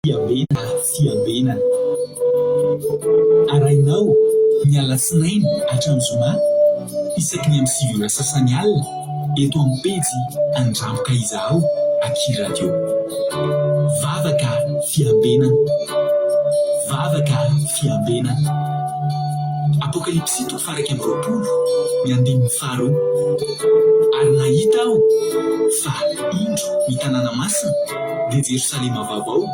Fiambenana, fiambenana. Arahinao ny alatsinainy hatramin'ny zoma, isaky ny amin'ny 9 ora sasany alina, eto amin'ny pejy Andramboka Izahao aky Radio. Vavaka fiambenana. Vavaka fiambenana. Apokalypsy toko faha 21, ny andininy faharoa. Ary nahita aho fa indro ny tanàna masina, dia Jerosalema Vaovao,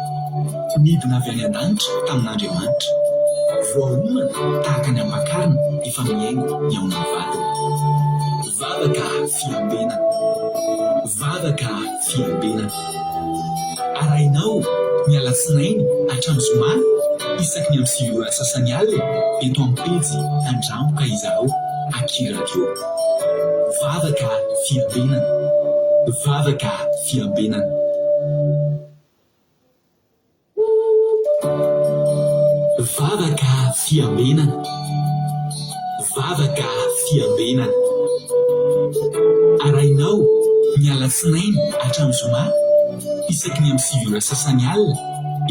nidina avy any an-danitra tamin'Andriamanitra. Voaomana tahaka ny ampakarina efa mihaingo ny aonan'ny vadiny. Vavaka fiambenana. Vavaka fiambenana. Arahinao ny alatsinainy hatramin'ny zoma isaky ny amin'ny 9 ora sasany alina eto amin'ny pejy Andramboka Izahao Aky Radio. Vavaka fiambenana. Vavaka fiambenana. Vavaka fiambenana. Vavaka fiambenana. Arahinao ny alatsinainy hatramin'ny zoma isaky ny amin'ny 9 ora sasany alina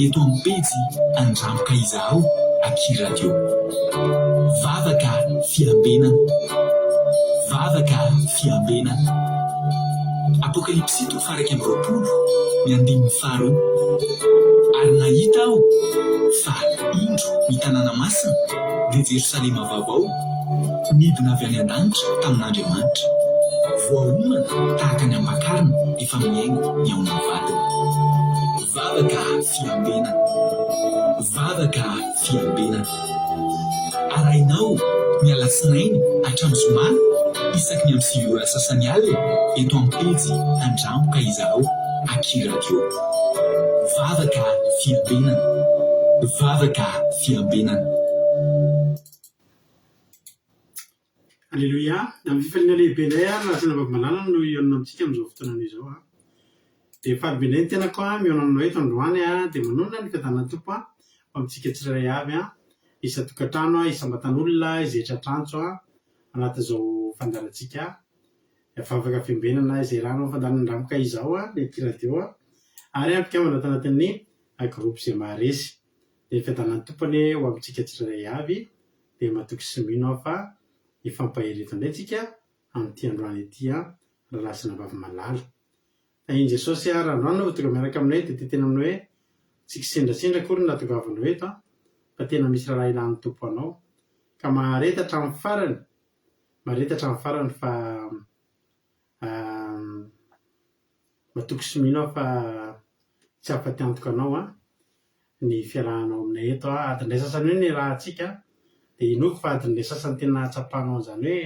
eto amin'ny pejy Andramboka Izahao aky Radio. Vavaka fiambenana. Vavaka fiambenana. Apokalypsy toko faha 21, ny andininy faharoa. Ary nahita aho fa, indro, ny tanàna masina, dia Jerosalema vaovao, nidina avy any an-danitra tamin'Andriamanitra. Voaomana tahaka ny ampakarina efa mihaingo ny aonan'ny vadiny. Vavaka fiambenana. Vavaka fiambenana. Arahinao ny alatsinainy hatramin'ny zoma isaky ny amin'ny 9 ora sasany alina eto amin'ny pejy Andramboka Izahao aky Radio. Vavaka fiambenana. Vavaka fiambenana. Aleloia! Amin'ny fifaliana lehibe indray ary Rasenabavy-malala no hihaonana amintsika amin'izao fotoana izao an! Dia faly be indray ny tenako an, mihaona aminao eto androany an, dia manonona ny fiadanan'ny Tompo an, ho amintsika tsirairay avy an, isan-tokantrano an, isam-batan'olona, izay tratr'antso an, anatin'izao fandaharantsika vavaka fiambenana izay iarahanao amin'ny fandaharan'ny Ramoka izao an, ny aty radio an, ary an, mpikambana tanatin'ny groupe izay maharesy. Dia ny fiadanan'ny Tompo anie ho amintsika tsirairay avy. dia matoky sy mino aho fa hifampahery eto indray tsika amin'ity androany ity an, rahalahy sy anabavy malala. Tahian'i Jesosy ary androany ianao vao tonga miaraka aminay dia te-hiteny aminao hoe tsy kisendrasendra akory ny nahatongavanao eto an, fa tena misy raharaha ilan'ny Tompo anao. Ka mahareta hatramin'ny farany, mahareta hatramin'ny farany fa Matoky sy mino aho fa tsy hahafaty antoka anao an, ny fiarahanao aminay eto an. Adiny iray sasany eo ny iarahantsika dia inoako fa adiny iray sasany tena ahatsapanao an'izany hoe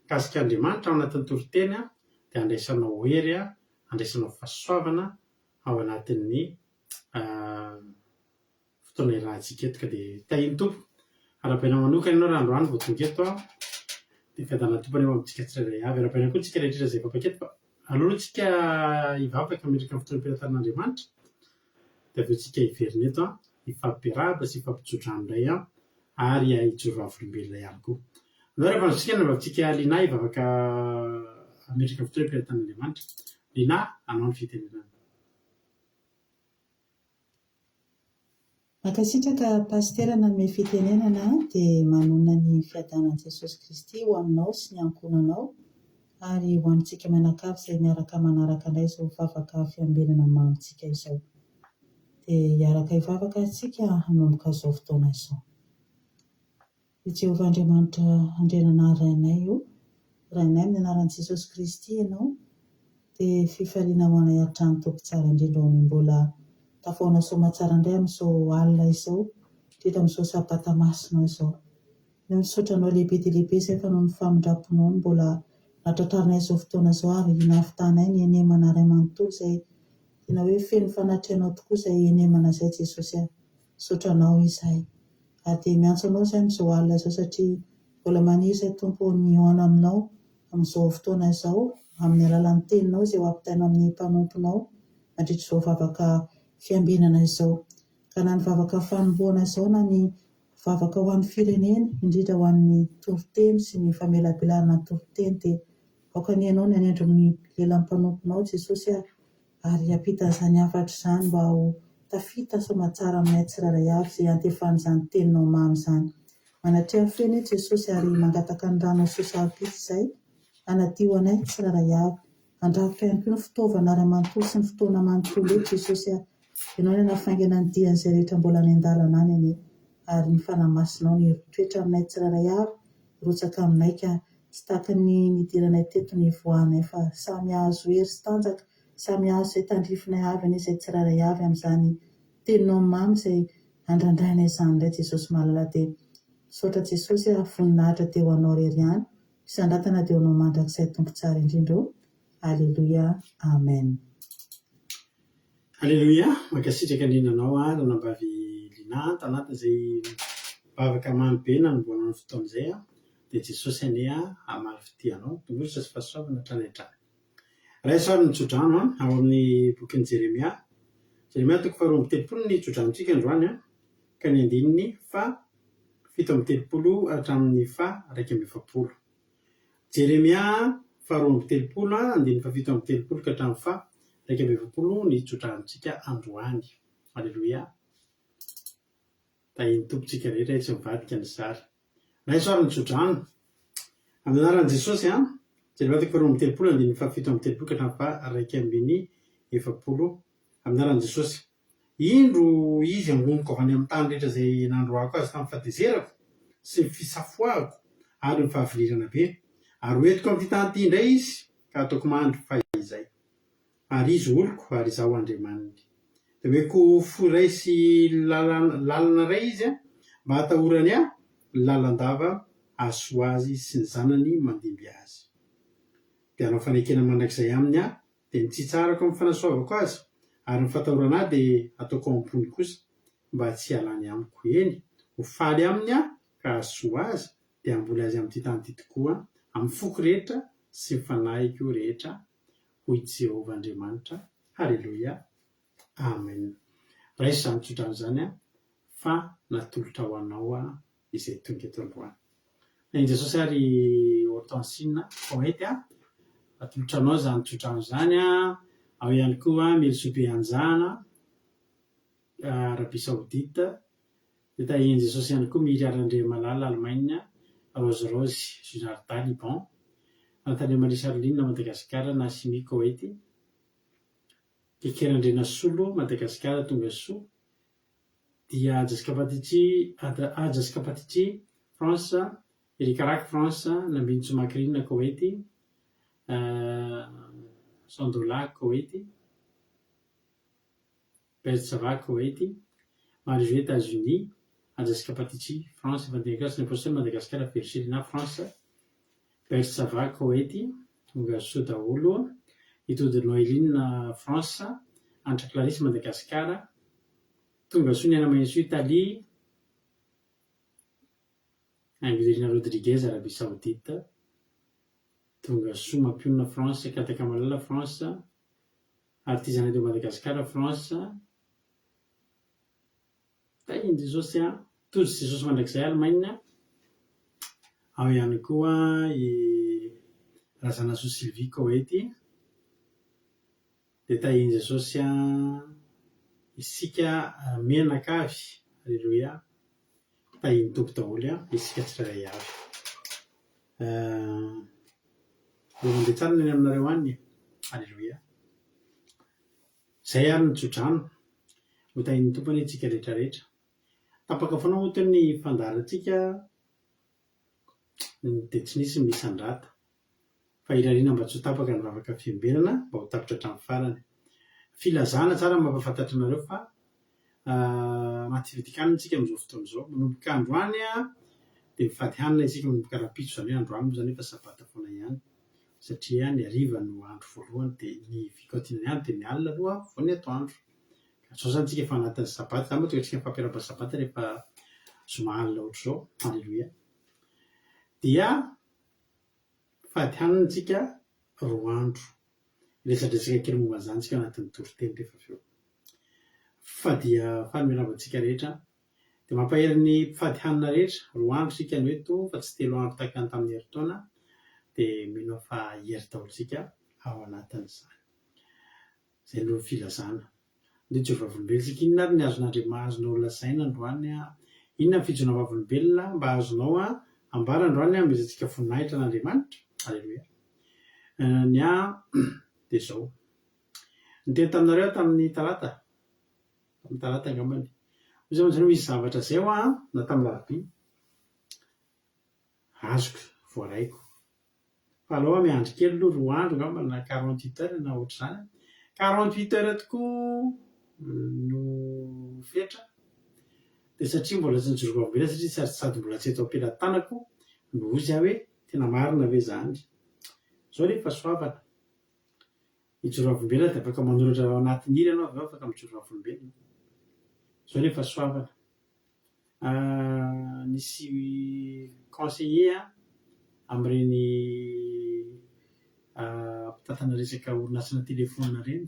mikasik'Andriamanitra ao anatin'ny toriteny an, dia andraisanao hery an, andraisanao fahasoavana ao anatin'ny fotoana iarahantsika eto ka dia tahian'ny Tompo. Arahabaina manokana ianao raha androany vao tonga eto aho. Dia fiadanan'ny Tompo anie ho amintsika tsirairay avy. Arahabaina koa tsika rehetra izay efa mpaketo fa aleo aloha tsika hivavaka hametraka ny fotoam-piaratan'Andriamanitra dia avy eo tsika hiverina eto hifampiarahaba sy hifampitsodrano indray ary hijoro vavolombelona ihany koa. Andao rehefa azontsika ny vavitsika Lina hivavaka hametraka ny fotoam-piaratan'Andriamanitra. Lina, anao ny fitenenana. Mankasitraka Pasitera nanome fitenenana dia manonona ny fiadanan'i Jesosy Kristy ho aminao sy ny ankohonanao ary ho antsika mianakavy izay miaraka manaraka indray izao vavaka fiambenana mamintsika izao. Dia hiaraka hivavaka isika hanomboka izao fotoana izao. I Jehovah Andriamanitra Andriananahary Rainay o, Rainay amin'ny anaran'i Jesosy Kristy Ianao, dia fifaliana ho anay hatrany Tompo tsara indrindra o ny mbola tafahoana soamatsara indray amin'izao alina izao, indrindra amin'izao sabata masina izao. Ny misaotra Anao lehibe dia lehibe izay fa noho ny famindram-ponao no mbola nahatratrarinay izao fotoana izao ary nahavitanay ny henemana iray manontolo izay tena hoe feno fanatrehanao tokoa izay henemana izay Jesosy a. Misaotra Anao izahay. Ary dia miantso Anao izahay amin'izao alina izao satria mbola maniry izahay Tompo ô ny hihaona Aminao amin'izao fotoana izao amin'ny alalan'ny Teninao izay ho ampitainao amin'ny mpanomponao mandritra izao vavaka fiambenana izao. Ka na ny vavaka fanombohana izao na ny vavaka ho an'ny firenena, indrindra ho an'ny toriteny sy ny famelabelarana ny toriteny dia aoka anie Ianao ny hanendry ny lelan'ny mpanomponao Jesosy a! ary hampita izany hafatra izany mba ho Tafita soamatsara aminay tsirairay avy izay iantefan'izany teninao mamy izany. Manatreha feno eto Jesosy ary mangataka ny ranao soa sarobidy izay hanadio anay tsirairay avy. Handrakotra ihany koa ny fitaovana ara manontolo sy ny fotoana manontolo eto Jesosy a. Ianao ny hanafaingana ny dian'izay rehetra mbola any an-dalana any anie. Ary ny Fanahy Masinao ny hitoetra aminay tsirairay avy, hirotsaka aminay ka tsy tahaka ny nidiranay teto ny hivoahanay fa samy hahazo hery sy tanjaka, samy hahazo izay tandrifinay avy anie izay tsirairay avy amin'izany Teninao mamy izay andrandrainay izany indray Jesosy malala dia misaotra Jesosy a, voninahitra dia ho Anao irery ihany. Fisandratana dia ho anao mandrakizay Tompo tsara indrindra ô. Aleloia Amen. Aleloia, mankasitraka indrindra anao ranabavy Lina an, tanatin'izay vavaka mamy be nanombohanao ny fotoana izay an, dia Jesosy anie hamaly fitia anao, tolotra sy fahasoavana hatrany hatrany. Raiso ary ny tsodrano an, ao amin'ny bokin'i Jeremia, Jeremia toko faharoa amby telopolo ny tsodranontsika androany an, ka ny andininy faha 37 hatramin'ny faha 41. Jeremia faharoa amby telopolo, andininy faha 37 ka hatramin'ny faha 41 ny tsodranontsika androany. Aleloia. Tahin'ny Tompo tsika rehetra tsy mivadika ny sary. Raiso ary ny tsodrano. Amin'ny anaran'i Jesosy an. Jeremia toko faharoa amby telopolo andininy faha 37 ka hatramin'ny faha 41. Amin'ny anaran'i Jesosy. Indro izy hangoniko avy any amin'ny tany rehetra izay nandroahako azy tamin'ny fahatezerako sy ny fisafoahako ary ny fahavinirana be, ary ho entiko amin'ity tany ity indray izy ka hataoko mandry fahizay. Ary izy ho oloko ary izaho ho Andriamaniny. Dia omeko fo iray sy lalana iray izy mba hatahorany ahy lalandava hahasoa azy sy ny zanany mandimby azy. Dia hanao fanekena mandrakizay aminy aho dia ny tsy hitsarako amin'ny fanasoavako azy, ary ny fatahorana ahy dia hataoko ao am-pony kosa, mba tsy hialany amiko. Eny, ho faly aminy aho ka hahasoa azy, dia hamboly azy amin'ity tany ity tokoa, amin'ny foko rehetra sy ny fanahiko rehetra, hoy Jehovah Andriamanitra. Haleloia! Amen. Raiso izany tsodrano izany fa natolotra ho anao aho izay tonga eto androany. Tahin'i Jesosy ary Hortensine Poety a! Atolotra anao izany tsodrano izany a! Ao ihany koa Mielisoa Beanjana, Arabie Saoudite. Dia tahin'i Jesosy ihany koa Miry Randriamalala, Allemagne, Rose Rose Junarda, Liban, Nathalie Marie Charline, Madagasikara, Nassimi, Koety, Keke Randrianasolo, Madagasikara, Tongasoa. Dia Ajaskapatichi, Ajaskapatichi, France, Eric Rack, France, Nambinintsoa Macrine, Koety, Sandola, Koety, Bertsava, Koety, Marie-Jo, Etats-Unis, Ajaskapatichi, France, Evanjelikasy ny Apostoly, Madagasikara, Vercellina, France, Bertsava, Koety, tonga soa daholo, Itody Noeline, France, Antra Clarisse, Madagasikara, Tonga soa ny any Mahintsoa Italie, Angelina Rodriguez Arabie Saoudite, Tonga soa Mampionona France, Katakamalala France, Artisanat de Madagascar France, Tahin'i Jesosy an! Tojo Jesosy Mandrakizay Allemagne, ao ihany koa i Razanasoa Sylvie Koety. Dia tahin'i Jesosy isika mianakavy, Aleloia, tahin'ny Tompo daholo isika tsirairay avy. Mbola mandeha tsara ny any aminareo any e? Aleloia. Izay ary ny tsodrano. Ho tahin'ny Tompo anie isika rehetra rehetra. Tapaka foana moa teo ny fandaharantsika dia tsy nisy ny misandrata. Fa irariana mba tsy ho tapaka ny vavaka fiambenana mba ho tapitra hatramin'ny farany. Filazana tsara ny mampahafantatra anareo fa anaty fivadikanana isika amin'izao fotoana izao. Manomboka androany dia mifady hanina isika manomboka rahampitso, izany hoe androany moa izany efa sabata foana ihany satria ny hariva no andro voalohany dia ny fikaotinana ny andro dia ny alina aloha vao ny atoandro. Ka izao izany isika efa anatin'ny sabata, izany mahatonga antsika mifampiarahaba sabata rehefa zoma alina ohatr'izao. Aleloia. Dia Fady hanina tsika roa andro. Hiresadresaka kely momba an'izany tsika anatin'ny toriteny rehefa avy eo. Fa dia faly miarahaba antsika rehetra. Dia mampahery ny mpifady hanina rehetra, roa andro isika no eto fa tsy telo andro tahaka ny tamin'ny herintaona, dia mino aho fa hiery daholo isika ao anatin'izany. Izay no filazana. Ndeha hijoro vavolombelona isika. Inona ary ny azon'Andriama azonao lazaina androany? Inona ny fijoroana vavolombelona mba azonao ambara androany hanomezantsika voninahitra an'Andriamanitra? Aleloia. Ny ahy dia izao. Niteny taminareo aho tamin'ny talata, tamin'ny talata angambany. Hoy izaho mantsy misy zavatra izay hoa na tamin'ny alarobia, azoko, voaraiko. Fa aleo aho miandry kely aloha roa andro angamba na 48 heures na ohatr'izany. 48 heures tokoa no fetra. Dia satria mbola tsy nijoro vavolombelona satria sady sady mbola tsy eto am-pelatanako no hozy aho hoe tena marina ve izany. Izao anie fahasoavana. Hijoro vavolombelona dia afaka manoratra ao anatin'ny hira ianao avy eo afaka mijoro vavolombelona. Izao anie fahasoavana. Nisy conseiller amin'ireny mpitantana resaka orinasana telefaonina ireny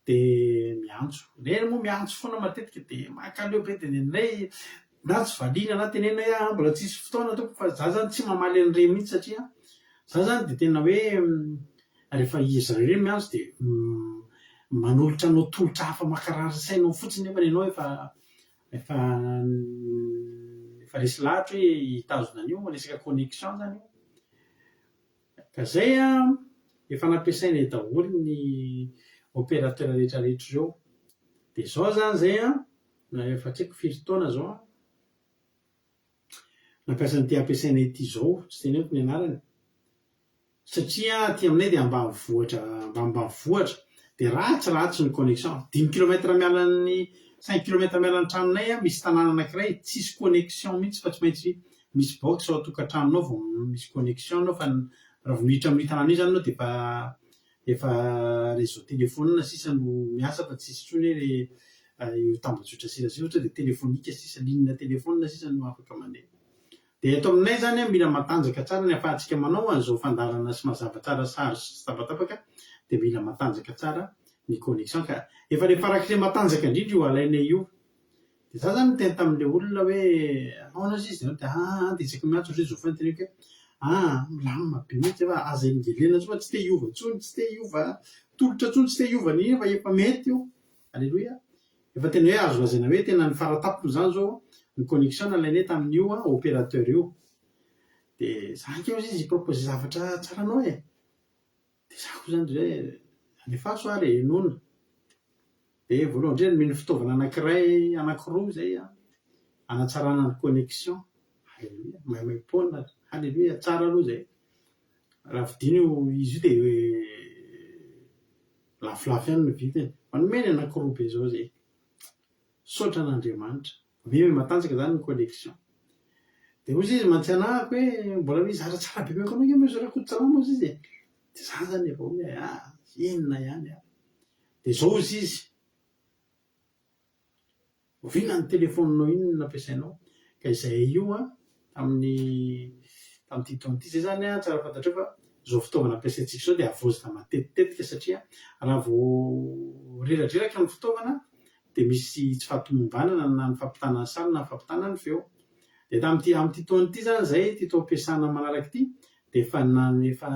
dia miantso. Ireny moa miantso foana matetika dia mankaleo be dia nenay na tsy valiana na tenenina hoe ah mbola tsisy fotoana tompoko fa za zany tsy mamaly an'ireny mihitsy satria za zany dia tena hoe Rehefa izy zareo ireny miantso dia manolotra anao tolotra hafa mankarary saina ao fotsiny nefa ianao efa efa efa resy lahatra hoe hitazona an'io, resaka connexion zany io. Ka zay an, efa nampiasainay daholo ny opérateur rehetra rehetra ireo. Dia izao zany zay an, na efa tsy haiko firy taona izao an, nampiasa an'ity ampiasainay ity izao, tsy teneniko ny anarany. Satria aty aminay dia ambanivohitra ambanimbanivohitra dia ratsiratsy ny connexion. Dimy kilomètre miala ny cinq kilomètre miala ny tranonay misy tanàna anankiray tsisy connexion mihitsy fa tsy maintsy misy box ao an-tokantranonao vao misy connexion anao fa raha vao miditra amin'io tanàna io izany ianao dia efa efa réseau téléphone sisa no miasa fa tsisy intsony hoe io tambajotra serasera ohatra dia téléphonique sisa ligne téléphone sisa no afaka mandeha. Dia eto aminay izany mila matanjaka tsara ny afahantsika manao an'izao fandaharana sy mazava tsara sary sy tsy tapatapaka dia mila matanjaka tsara ny connexion ka efa le farak'izay matanjaka indrindra io alainay io. Dia za zany niteny tamin'ilay olona hoe ahoana ozy izy dia aa dia isaky ny miantso ohatran'ny izao foana teneniko hoe aa milamina be mihitsy fa aza elingelenina intsony fa tsy te hiova intsony, tsy te hiova tolotra intsony, tsy te hiova an'iny fa efa mety io. Aleloia. Efa tena hoe azo lazaina hoe tena ny faratampony izany izao ny connexion nalainay tamin'io opérateur io. Dia za ange hozy izy hi-proposer zavatra tsara anao e. Dia za koa izany dia hoe alefaso ary e, henoina. Dia voalohany indrindra nomeny fitaovana anankiray, anankiroa izay an, hanatsarana ny connexion. Aleloia, maimaim-poana, aleloia, tsara aloha izay. Raha vidiana io izy io dia Lafolafo ihany ny vidiny. Fa nomeny anankiroa be zao zay. Misaotra an'Andriamanitra. Miha matanjaka zany ny collection. Dia hozy izy mantsianahako hoe mbola misy zavatra tsara be omeko anao ange Monsieur Rakototsalama hozy izy e. Dia za zany efa hoe ah inona ihany ah. Dia zao hozy izy. Oviana ny telefaoninao iny no nampiasainao? Ka izay io an, tamin'ny tamin'ity taona ity. Izay izany an, tsara fantatrao fa izao fitaovana ampiasaintsika izao dia havaozina matetitetika satria raha vao reradreraka ny fitaovana dia misy tsy fahatomombanana na ny fampitana ny sary na ny fampitana ny feo. Dia tamin'ity amin'ity taona ity izany izay, ity taom-piasana manaraka ity dia efa efa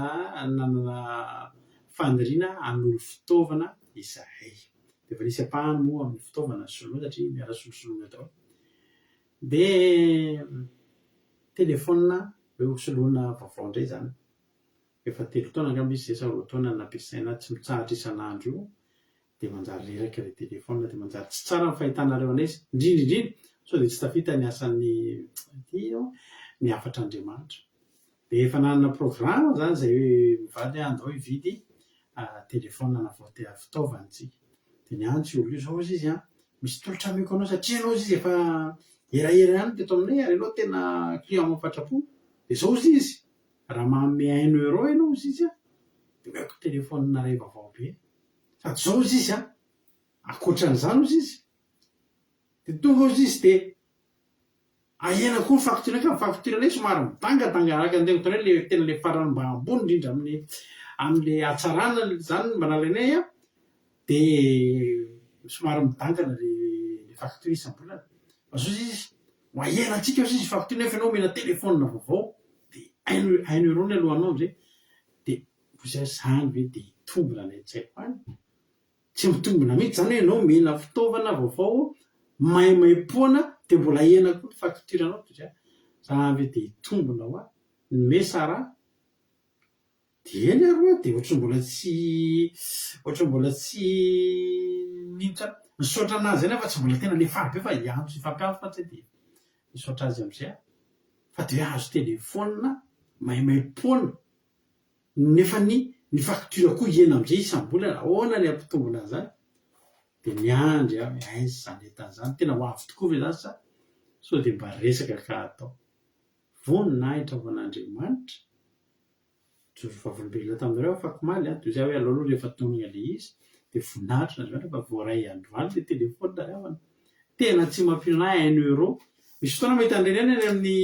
nanana faniriana hanolo fitaovana izahay. Dia efa nisy ampahany moa amin'ny fitaovana soloina satria miara-solosoloina daholo. Dia telefaonina hoe ho soloina vaovao indray izany. Efa telo taona angamba izy izay sa roa taona nampiasaina tsy mitsahatra isan'andro io dia manjary reraka ilay telefaonina dia manjary tsy tsara ny fahitanareo anay indrindra indrindra sao dia tsy tafita ny asan'ny ity ny hafatr'Andriamanitra. Dia efa nanana programa izany izay hoe mivady aho andao hividy telephone na fitaovana tsika. Dia niantso io olona io, izao hozy izy an, misy tolotra ameko anao satria ianao hozy izy efa elaela ihany teto aminay ary ianao tena client mahafatrapo. Dia izao hozy izy, raha manome un euro ianao hozy izy an, dia omeko telephone iray vaovao be. Sady izao hozy izy an, ankoatran'izany hozy izy, dia tonga hozy izy dia Ahena koa ny facture ka ny facture ndray somary midangadanga araka ny teniko teo le tena le farany mba ambony indrindra amin'ny amin'le hatsarana zany mba nalainay an de somary midangana le le facture isam-bolana fa zao izy ho ahenantsika ozy izy facture nefa ianao omena telephone vaovao de un un euro ny alohanao amizay de ozy aho zany ve de hitombina any an-tsaiko any. Tsy mitombina mihitsy izany hoe ianao omena fitaovana vaovao maimaimpoana dia mbola ahena koa ny facture-nao dia izany ve dia hitombina hoa ny mesa ra? Dia eny ary hoa dia ohatran'ny mbola tsy ohatran'ny mbola tsy nino tsara. Misaotra anazy ihany aho fa tsy mbola tena le faly be fa hiantso hifampiantso mantsy aho dia misaotra azy amin'izay aho. Fa dia hoe azo telefaonina maimaimpoana nefa ny ny facture koa hihena amin'izay isam-bolana, ahoana ny hampitombina an'izany? Dia miandry aho hoe aiza izany entana izany, tena ho avy tokoa ve izany sa sao dia mba resaka ka atao. Voninahitra ho an'Andriamanitra. Nijoro vavolombelona taminareo aho afakomaly an, dia hoy izaho hoe aleo aloha rehefa tonga ilay izy dia voninahitra an'Andriamanitra fa voaray androany ilay telefaonina ry havana. Tena tsy mampino ahy un euro. Misy fotoana mahita an'ireny ihany any amin'ny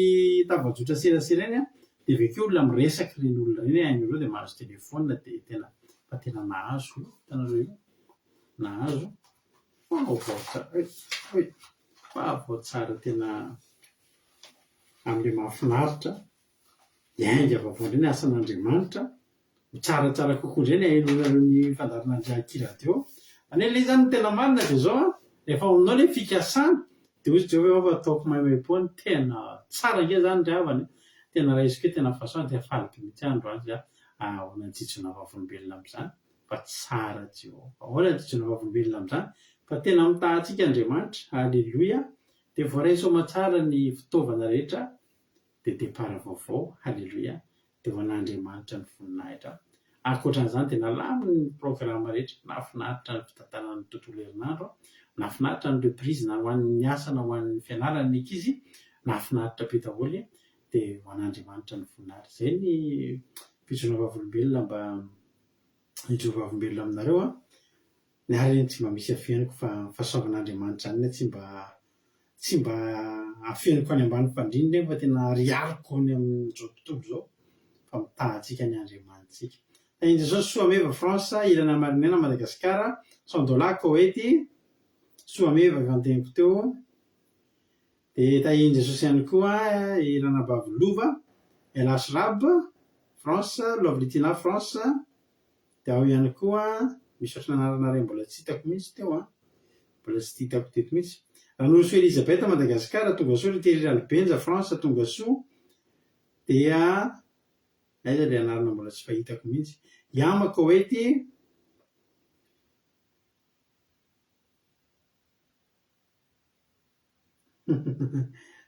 tambajotra serasera eny an, dia avy akeo olona miresaka ireny olona ireny hoe un euro dia mahazo telefaonina dia tena fa tena nahazo io, hitanareo io? Nahazo. Vaovao tsara, oy, oy, vaovao tsara tena amin'ilay mahafinaritra, hiainga vaovao indray ny asan'Andriamanitra, ho tsaratsara kokoa indray ny hahenoanareo ny fandaharana Andriaky Radio. Izany hoe ilay izy izany ny tena marina dia izao an, rehefa ao aminao ilay fikasana dia hoy Jehovah hoe ataoko maimaimpoana, tena tsara ange izany ry havana e, tena raisiko hoe tena fahasoavana, tena faly be mihitsy aho androany za ahoana ny tsy hijoroana vavolombelona amin'izany fa tsara Jehovah, ahoana ny tsy hijoroana vavolombelona amin'izany fa tena mitaha antsika Andriamanitra, haleloia, Dia voaray soamatsara ny fitaovana rehetra dia départ vaovao, haleloia, dia ho an'Andriamanitra ny voninahitra. Ankoatran'izany dia nalaminy ny programme rehetra, nahafinaritra ny fitantanana ny tontolo herinandro, nahafinaritra ny reprise na ho an'ny asa na ho an'ny fianarana ny ankizy, nahafinaritra be daholo dia ho an'Andriamanitra ny voninahitra. Izay ny fijoroana vavolombelona mba hijoro vavolombelona aminareo an. Ny ahy ireny tsy mba misy afeniko fa fahasoavan'Andriamanitra izany tsy mba tsy mba afeniko any ambany fandriana ireny fa tena ariariko any amin'izao tontolo izao fa mitaha antsika ny Andriamanitsika. Tahin'i Jesosy Soameva France, Irana Marinena Madagascar, Sandola Koety, Soameva efa noteniko teo, dia tahin'i Jesosy ihany koa i Ranabavy Lova, El Ashrab France, Lovely Tina France, Dia ao ihany koa, misy ohatran'ny anarana iray mbola tsy hitako mihitsy teo an, mbola tsy hitako teto mihitsy. Ranorosoa Elisabeth, Madagascar, tongasoa, ry Thierry Ralibenja, France, tongasoa, dia aiza ilay anarana mbola tsy fahitako mihitsy. Yama, Koety,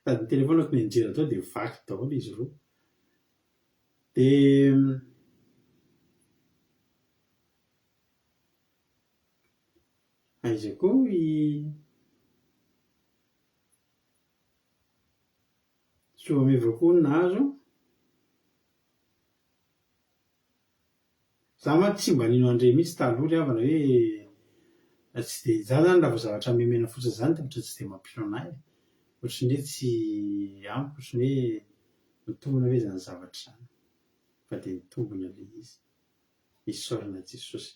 Sady ny telefaoniko nianjera tao dia vaky daholo izy roa. Dia aiza koa i Soameva koa no nahazo. Za mantsy tsy mba nino an'ireny mihitsy taloha ry havana hoe tsy dia, za zany raha vao zavatra memena fotsiny zany dia ohatran'ny tsy dia mampino an'ahy e. Ohatran'ny hoe tsy amiko ohatran'ny hoe mitombina ve izany zavatra izany. Fa dia nitombina ilay izy. Isaorana Jesosy.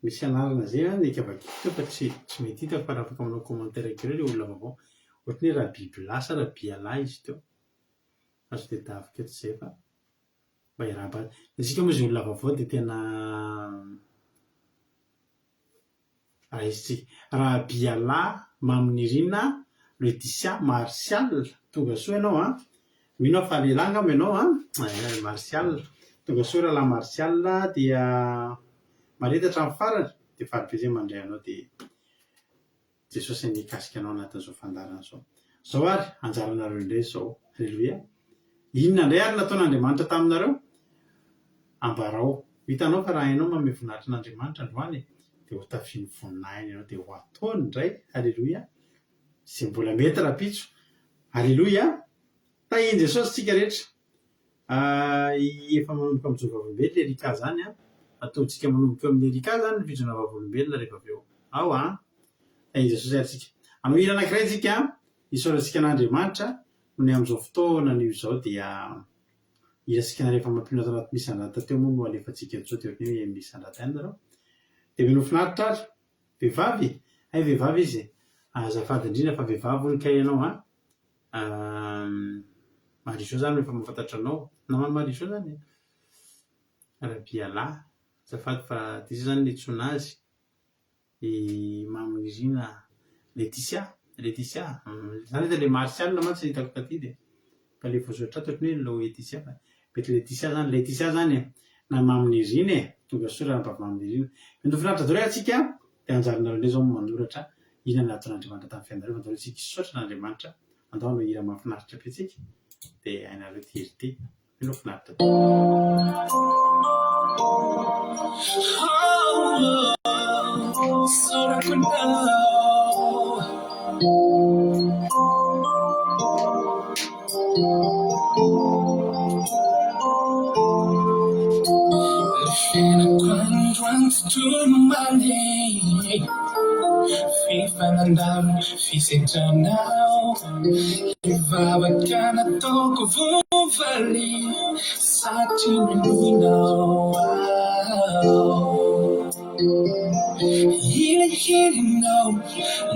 Misy anarana izay an, neka vakiko teo fa tsy tsy mety hitako fa raha afaka manao commentaire kely eo ilay olona vaovao. Ohatran'ny hoe Rabibilahy sa Rabialahy izy teo. Azo tadiaviko eto izay fa. Mba hiarahaba azy. Isika moa izay olona vaovao dia tena raisintsika. Rabialahy Maminirina Laetitia Martial, tonga soa ianao an! Mino aho fa lehilahy angamba ianao an! Eh, Martial. Tonga soa rahalahy Martial dia mareta hatramin'ny farany dia faly be izay mandray anao dia Jesosy anie hikasika anao anatin'izao fandaharana izao. Izao ary, anjaranareo indray izao. Haleloia. Inona indray ary nataon'Andriamanitra taminareo? Ambarao. Ho hitanao fa raha hainao manome voninahitra an'Andriamanitra androany, dia ho tafiany voninahiny ianao, dia ho ataony indray. Haleloia. Izay mbola mety rahampitso. Haleloia. Tahin'i Jesosy isika rehetra. Efa manomboka mijoro vavolombelona Erika zany an! Ataontsika manomboka eo amin'i Erika zany ny fijoroana vavolombelona rehefa avy eo. Ao an! Tahin'i Jesosy ary tsika. Hanao hira anankiray tsika, hisaorantsika an'Andriamanitra noho ny amin'izao fotoana anio izao dia hirantsika anareo efa mampino ato anaty Misandrata teo moa no alefantsika eto sao dia ohatran'ny hoe Misandrata ihany nareo. Dia mino finaritra ary. Vehivavy? Hay vehivavy izy e! Azafady indrindra fa vehivavy hono kay ianao an! Marijo zany efa mahafantatra anao. Naman'i Marijo zany e! Rabialahy. Azafady fa diso zany niantsoana azy. I Mamonirina Laetitia, Laetitia, za nahita le Martial mantsy hitako taty dia fa le voasoratra ato ohatran'ny hoe Laetitia fa mety Laetitia zany, Laetitia zany e, na Mamonirina e, tonga soa rahavavy Mamonirina. Mety ho finaritra daholo antsika dia anjaranareo indray zao ny manoratra inona no nataon'Andriamanitra tamin'ny fiainanareo fa andao aloha isika hisaotra an'Andriamanitra, andao hanao hira mahafinaritra be tsika dia hainareo ity hira ity. Mino aho finaritra be. Hivavaka nataoko voavaly satria minoinao aho. Ilay herinao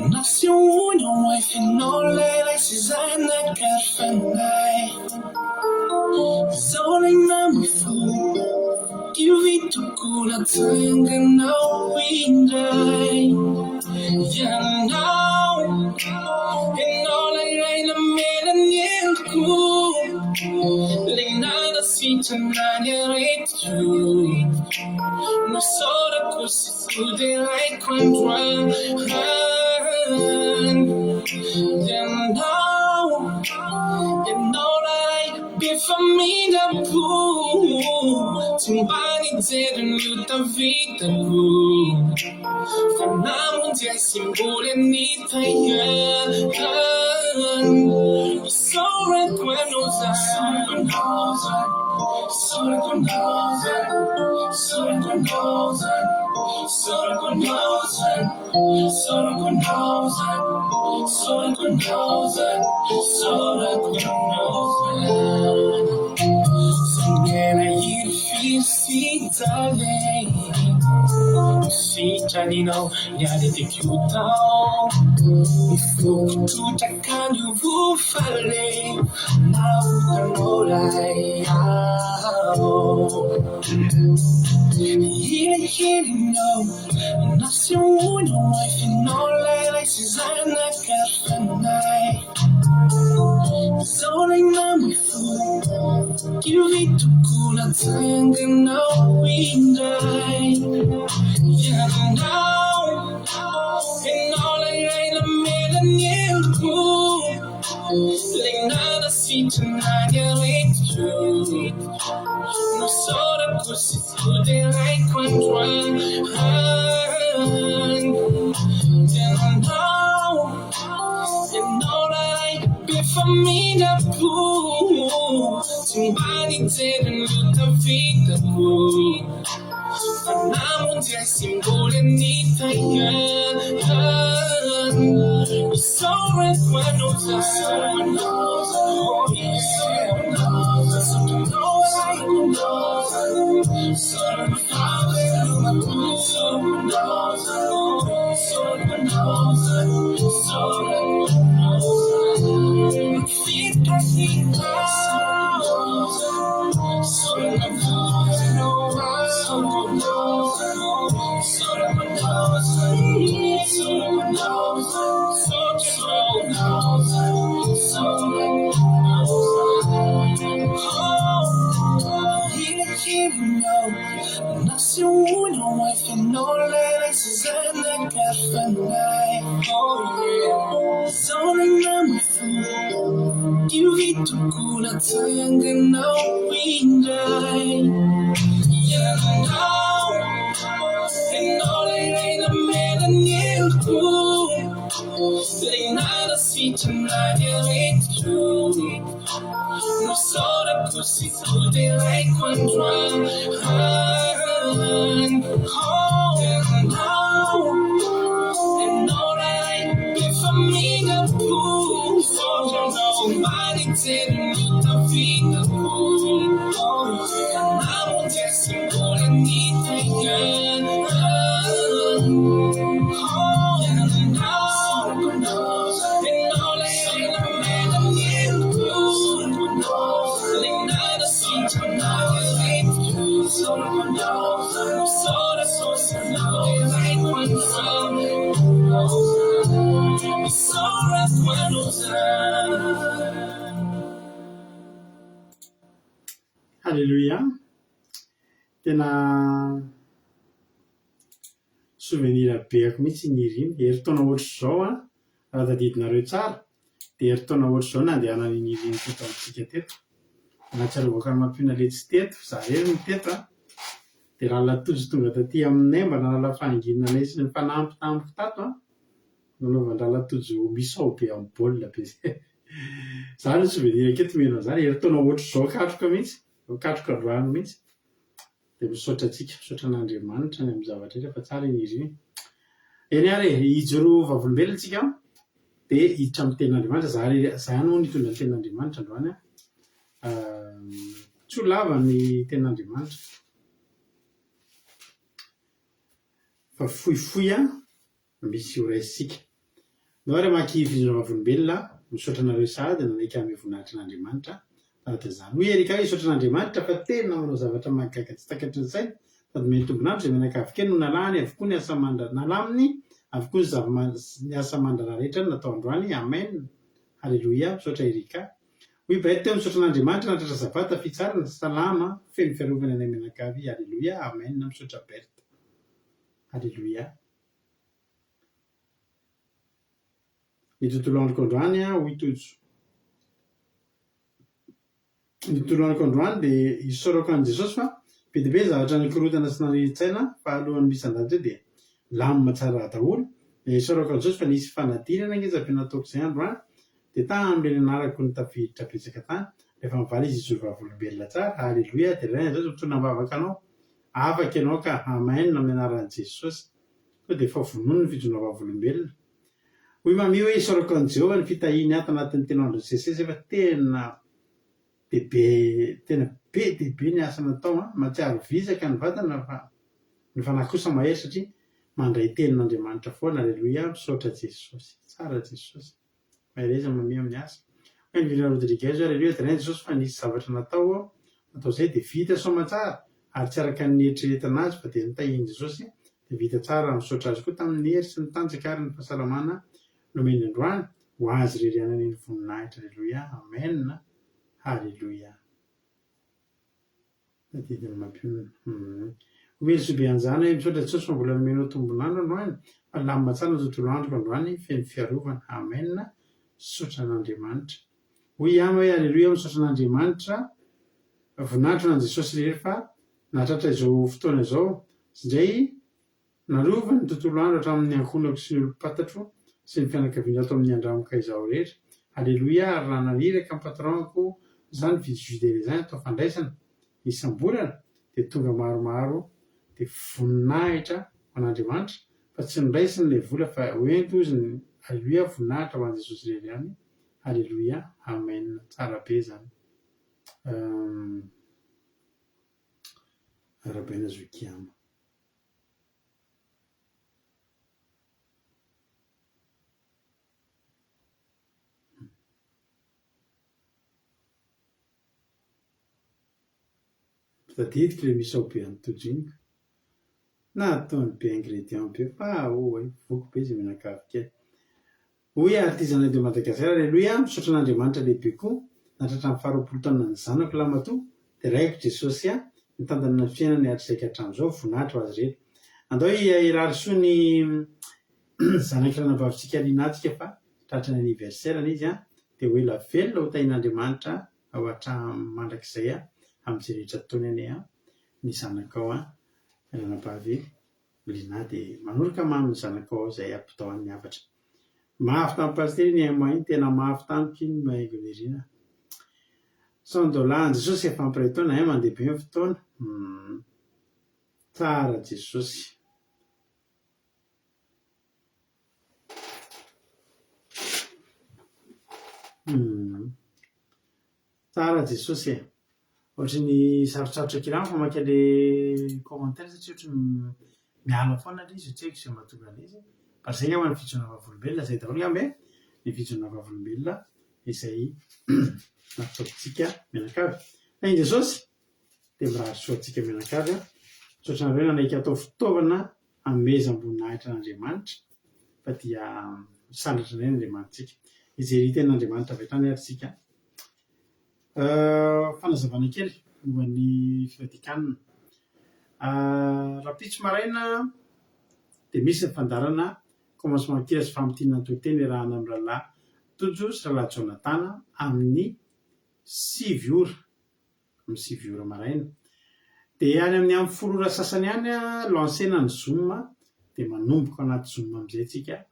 nasehonao ahy f'Ianao ilay Ray sy Zanaka ary Fanahy. Izao ilay namoy fo, kivy tokoa natsanganao indray. Ianao, ianao ilay Ray namela ny heloko, ilay nanasitrana ny aretiko. Nosaorako sy noderaiko androany. Ianao, ianao ilay be famindram-po, tsy mba nijery ny ota vitako. Fa namonjy ahy sy mbola nitahy ahy. Isaorako anao zany, isaorako anao zany, isaorako anao zany, isaorako anao zany, isaorako anao zany, isaorako anao zany, isaorako anao zany. Tsy hirifiry sy hijaly. Sitraninao ny aretiko tao. Ny foko trotraka niova ho faly. Navotanao ilay aho. Ilay herinao nasehonao ahy f'Ianao ilay Ray sy Zanaka ary Fanahy. Izao ilay namoy fo. Kivy tokoa natsanganao indray. Ianao, ianao ilay Ray namela ny heloko, ilay nanasitrana ny aretiko. Nosaorako sy noderaiko androany. Ianao. Ianao ilay be famindram-po, tsy mba nijery ny ota vitako, fa namonjy ahy sy mbola nitahy ahy. Isaorako anao izany, oh yeah. Isaorako anao Ray, isaorako fahavelomako, Nasehonao ahy f'Ianao ilay Ray sy Zanaka ary Fanahy. Izao ilay namoy fo, kivy tokoa natsanganao indray. Ianao, Ianao ilay Ray namela ny heloko, ilay nanasitrana ny aretiko. Nosaorako sy noderaiko androany. Oh, ianao, ianao ilay be famindram-po. Tsy mba nijery ny ota vitako. Ka namonjy ahy sy mbola nitahy ahy. Oh, ianao, ianao ilay Haleloia! Tena souvenir be ako mihitsy iny hira iny. Herintaona ohatr'izao an, raha tadidinareo tsara dia herintaona ohatr'izao nandehanan'iny hira iny teto amintsika teto. Nahatsiarovako an'i Mampiona Letsy teto, za irery no teto an. Dia Lala Tojo tonga taty aminay mba nanala fahanginana anay sy nifanampy tamiko tato an. Nanaovan-dRala Tojo misao be amin'ny baolina be zay. Za no souvenir aketo mino an'izany, herintaona ohatr'izao katroka mihitsy, katroka androany mihitsy. Dia misaotra antsika, misaotra an'Andriamanitra ny amin'ny zavatra rehetra fa tsara iny hira iny. Eny ary e, hijoro vavolombelona tsika dia hiditra amin'ny tenin'Andriamanitra. Za irery, za ihany moa no hitondra ny tenin'Andriamanitra androany an. Tsy ho lava ny tenin'Andriamanitra fa fohifohy an. Misy ho raisintsika. Ndao ary hamaky fizorana vavolombelona, Misaotra anareo sahady nanaiky hanome voninahitra an'Andriamanitra tanatin'izany. Hoy Erika hoe, Hisaotra an'Andriamanitra fa tena manao zavatra mahagaga tsy takatry ny saina, sady omeny tombon'andro izay mianakavy kely no nalahany avokoa ny asa aman-dra nalaminy avokoa ny zava ny asa aman-draharaha rehetra natao androany. Amen! Haleloia! Misaotra Erika. Hoy Beth teo, Misaotra an'Andriamanitra nahatratra Sabata, fitsarana, salama, feno fiarovana anay mianakavy. Haleloia! Amen! Misaotra Berthe. Haleloia! Ny tontolo androko androany an, hoy Tojo. Ny tontolo androko androany dia isaorako an'i Jesosy fa be dia be ny zavatra nikorontana sy nanirian-tsaina fa alohan'ny misy an'izany teo dia milamina tsara daholo. Dia isaorako an'i Jesosy fa nisy fanadinana ngeza be nataoko izay androany dia tamin'ilay nianarako no tafiditra betsaka tany. Rehefa mivaly izy hijoro vavolombelona tsara. Haleloia! Deraina Jesosy, mitondra am-bavaka anao. Afaka ianao ka. Amen amin'ny anaran'i Jesosy. Sao dia efa vonono ny fijoroana vavolombelona. Hoy Mamie hoe isaorako an'i Jehovah ny fitahiany ato anatin'ny telo andro nisesisesy fa tena dia be tena be dia be ny asa natao an! Mahatsiaro vizaka ny vatana fa ny fanahy kosa mahery satria mandray tenin'Andriamanitra foana. Aleloia! Misaotra Jesosy. Tsara Jesosy. Mahereza Mamie amin'ny asa. Hoy Elvira Rodriguez hoe Aleloia deraina Jesosy fa nisy zavatra natao aho natao izay dia vita soamantsara ary tsy araka ny nieritreretina azy fa dia notahian'i Jesosy dia vita tsara misaotra azy koa tamin'ny hery sy ny tanjaka ary ny fahasalamana nomeny androany ho azy irery ihany anie ny voninahitra Aleloia Amen Haleloia. Tadidin'ny mampionona. Humm. Omeo soa be an'izany hoe misaotra Jesosy fa mbola nomenao tombon'andro androany fa nilamina tsara ny tontolo androko androany feno fiarovana. Amen. Misaotra an'Andriamanitra. Hoy i Ama hoe Aleloia misaotra an'Andriamanitra voninahitra ho an'i Jesosy irery fa nahatratra izao fotoana izao indray Narovany ny tontolo andro hatramin'ny ankohonako sy ny olom-pantatro sy ny fianakaviana ato amin'ny Andramoka izaho rehetra. Aleloia ary raha naniraka ny patron-ko za nividy jus de raisin atao fandraisana isam-bolana dia tonga maromaro dia voninahitra ho an'Andriamanitra fa tsy noraisiny ilay vola fa hoento ozy ny Aleloia voninahitra ho an'i Jesosy irery ihany Aleloia Amen tsara be zany Humm Arahabaina Zokiama. Tadidiko ilay misao be an'i Tojo iny ka. Nataony be ingrédients be fa oay, voky be izy mianakavy kely. Hoy Artisanat de Madagascar, Aleloia, misaotra an'Andriamanitra lehibe koa, nahatratra ny faha 20 taona ny zanako lahimatoa, deraiko Jesosy ahy, nitantana ny fiainany hatrizay ka hatramin'izao, voninahitra ho azy irery. Andao hirary soa ny zanak'i ranabavintsika Lina tsika fa tratra ny anniversaire-ny izy an, dia ho ela velona ho tahian'Andriamanitra ao hatramin'ny mandrakizay amin'izay rehetra ataony anie an, ny zanakao an, ranabavy Lina dia manoroka mamy ny zanakao ao izay ampitao any ny hafatra. Mafy tamin'i Pasitera iny un mois iny, tena mafy tamiko iny Mahaingo Nirina. Cent dollars an'i Jesosy efa ampiray taona ein mandeha be ny fotoana. Humm. Tsara Jesosy. Humm. Tsara Jesosy e! Ohatry ny sarotsarotra kely amiko mamaky an'le commentaire satria ohatry ny miala foana ilay izy, tsy haiko izay mahatonga an'izy. Fa izay angamba ny fijoroana vavolombelona, izay daholo angamba e, ny fijoroana vavolombelona izay nataontsika mianakavy. Tahin'i Jesosy dia mirary soa antsika mianakavy an! Misaotra anareo nanaiky hatao fitaovana hanomezam-boninahitra an'Andriamanitra fa dia. Misandratra indray ny Andriamanitsika. Hijery ny tenin'Andriamanitra avy hatrany ary isika. Fanazavana kely momba ny fivadian-kanina. Rahampitso maraina dia misy ny fandaharana commencement kely sy famintinana toriteny iarahana amin'ny rahalahy Tojo sy rahalahy Jonathan amin'ny sivy ora, amin'ny sivy ora maraina. Dia any amin'ny amin'ny folo ora sasany any lancer-na ny zoom dia manomboka anaty zoom amin'izay tsika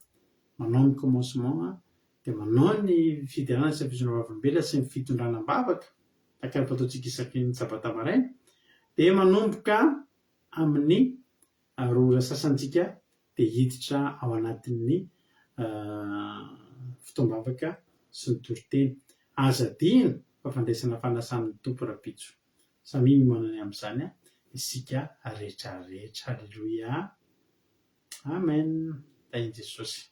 manao ny commencement dia manao ny fiderana sy ny fijoroana vavolombelona sy ny fitondrana am-bavaka tahaka ny fataontsika isaky ny sabata maraina dia manomboka amin'ny roa ora sasany tsika dia hiditra ao anatin'ny fotoam-bavaka sy ny toriteny. Aza adino fa fandraisana fanasan'ny Tompo rahampitso. Samia miomana ny amin'izany isika rehetra rehetra. Aleloia. Amen. Tahin'i Jesosy.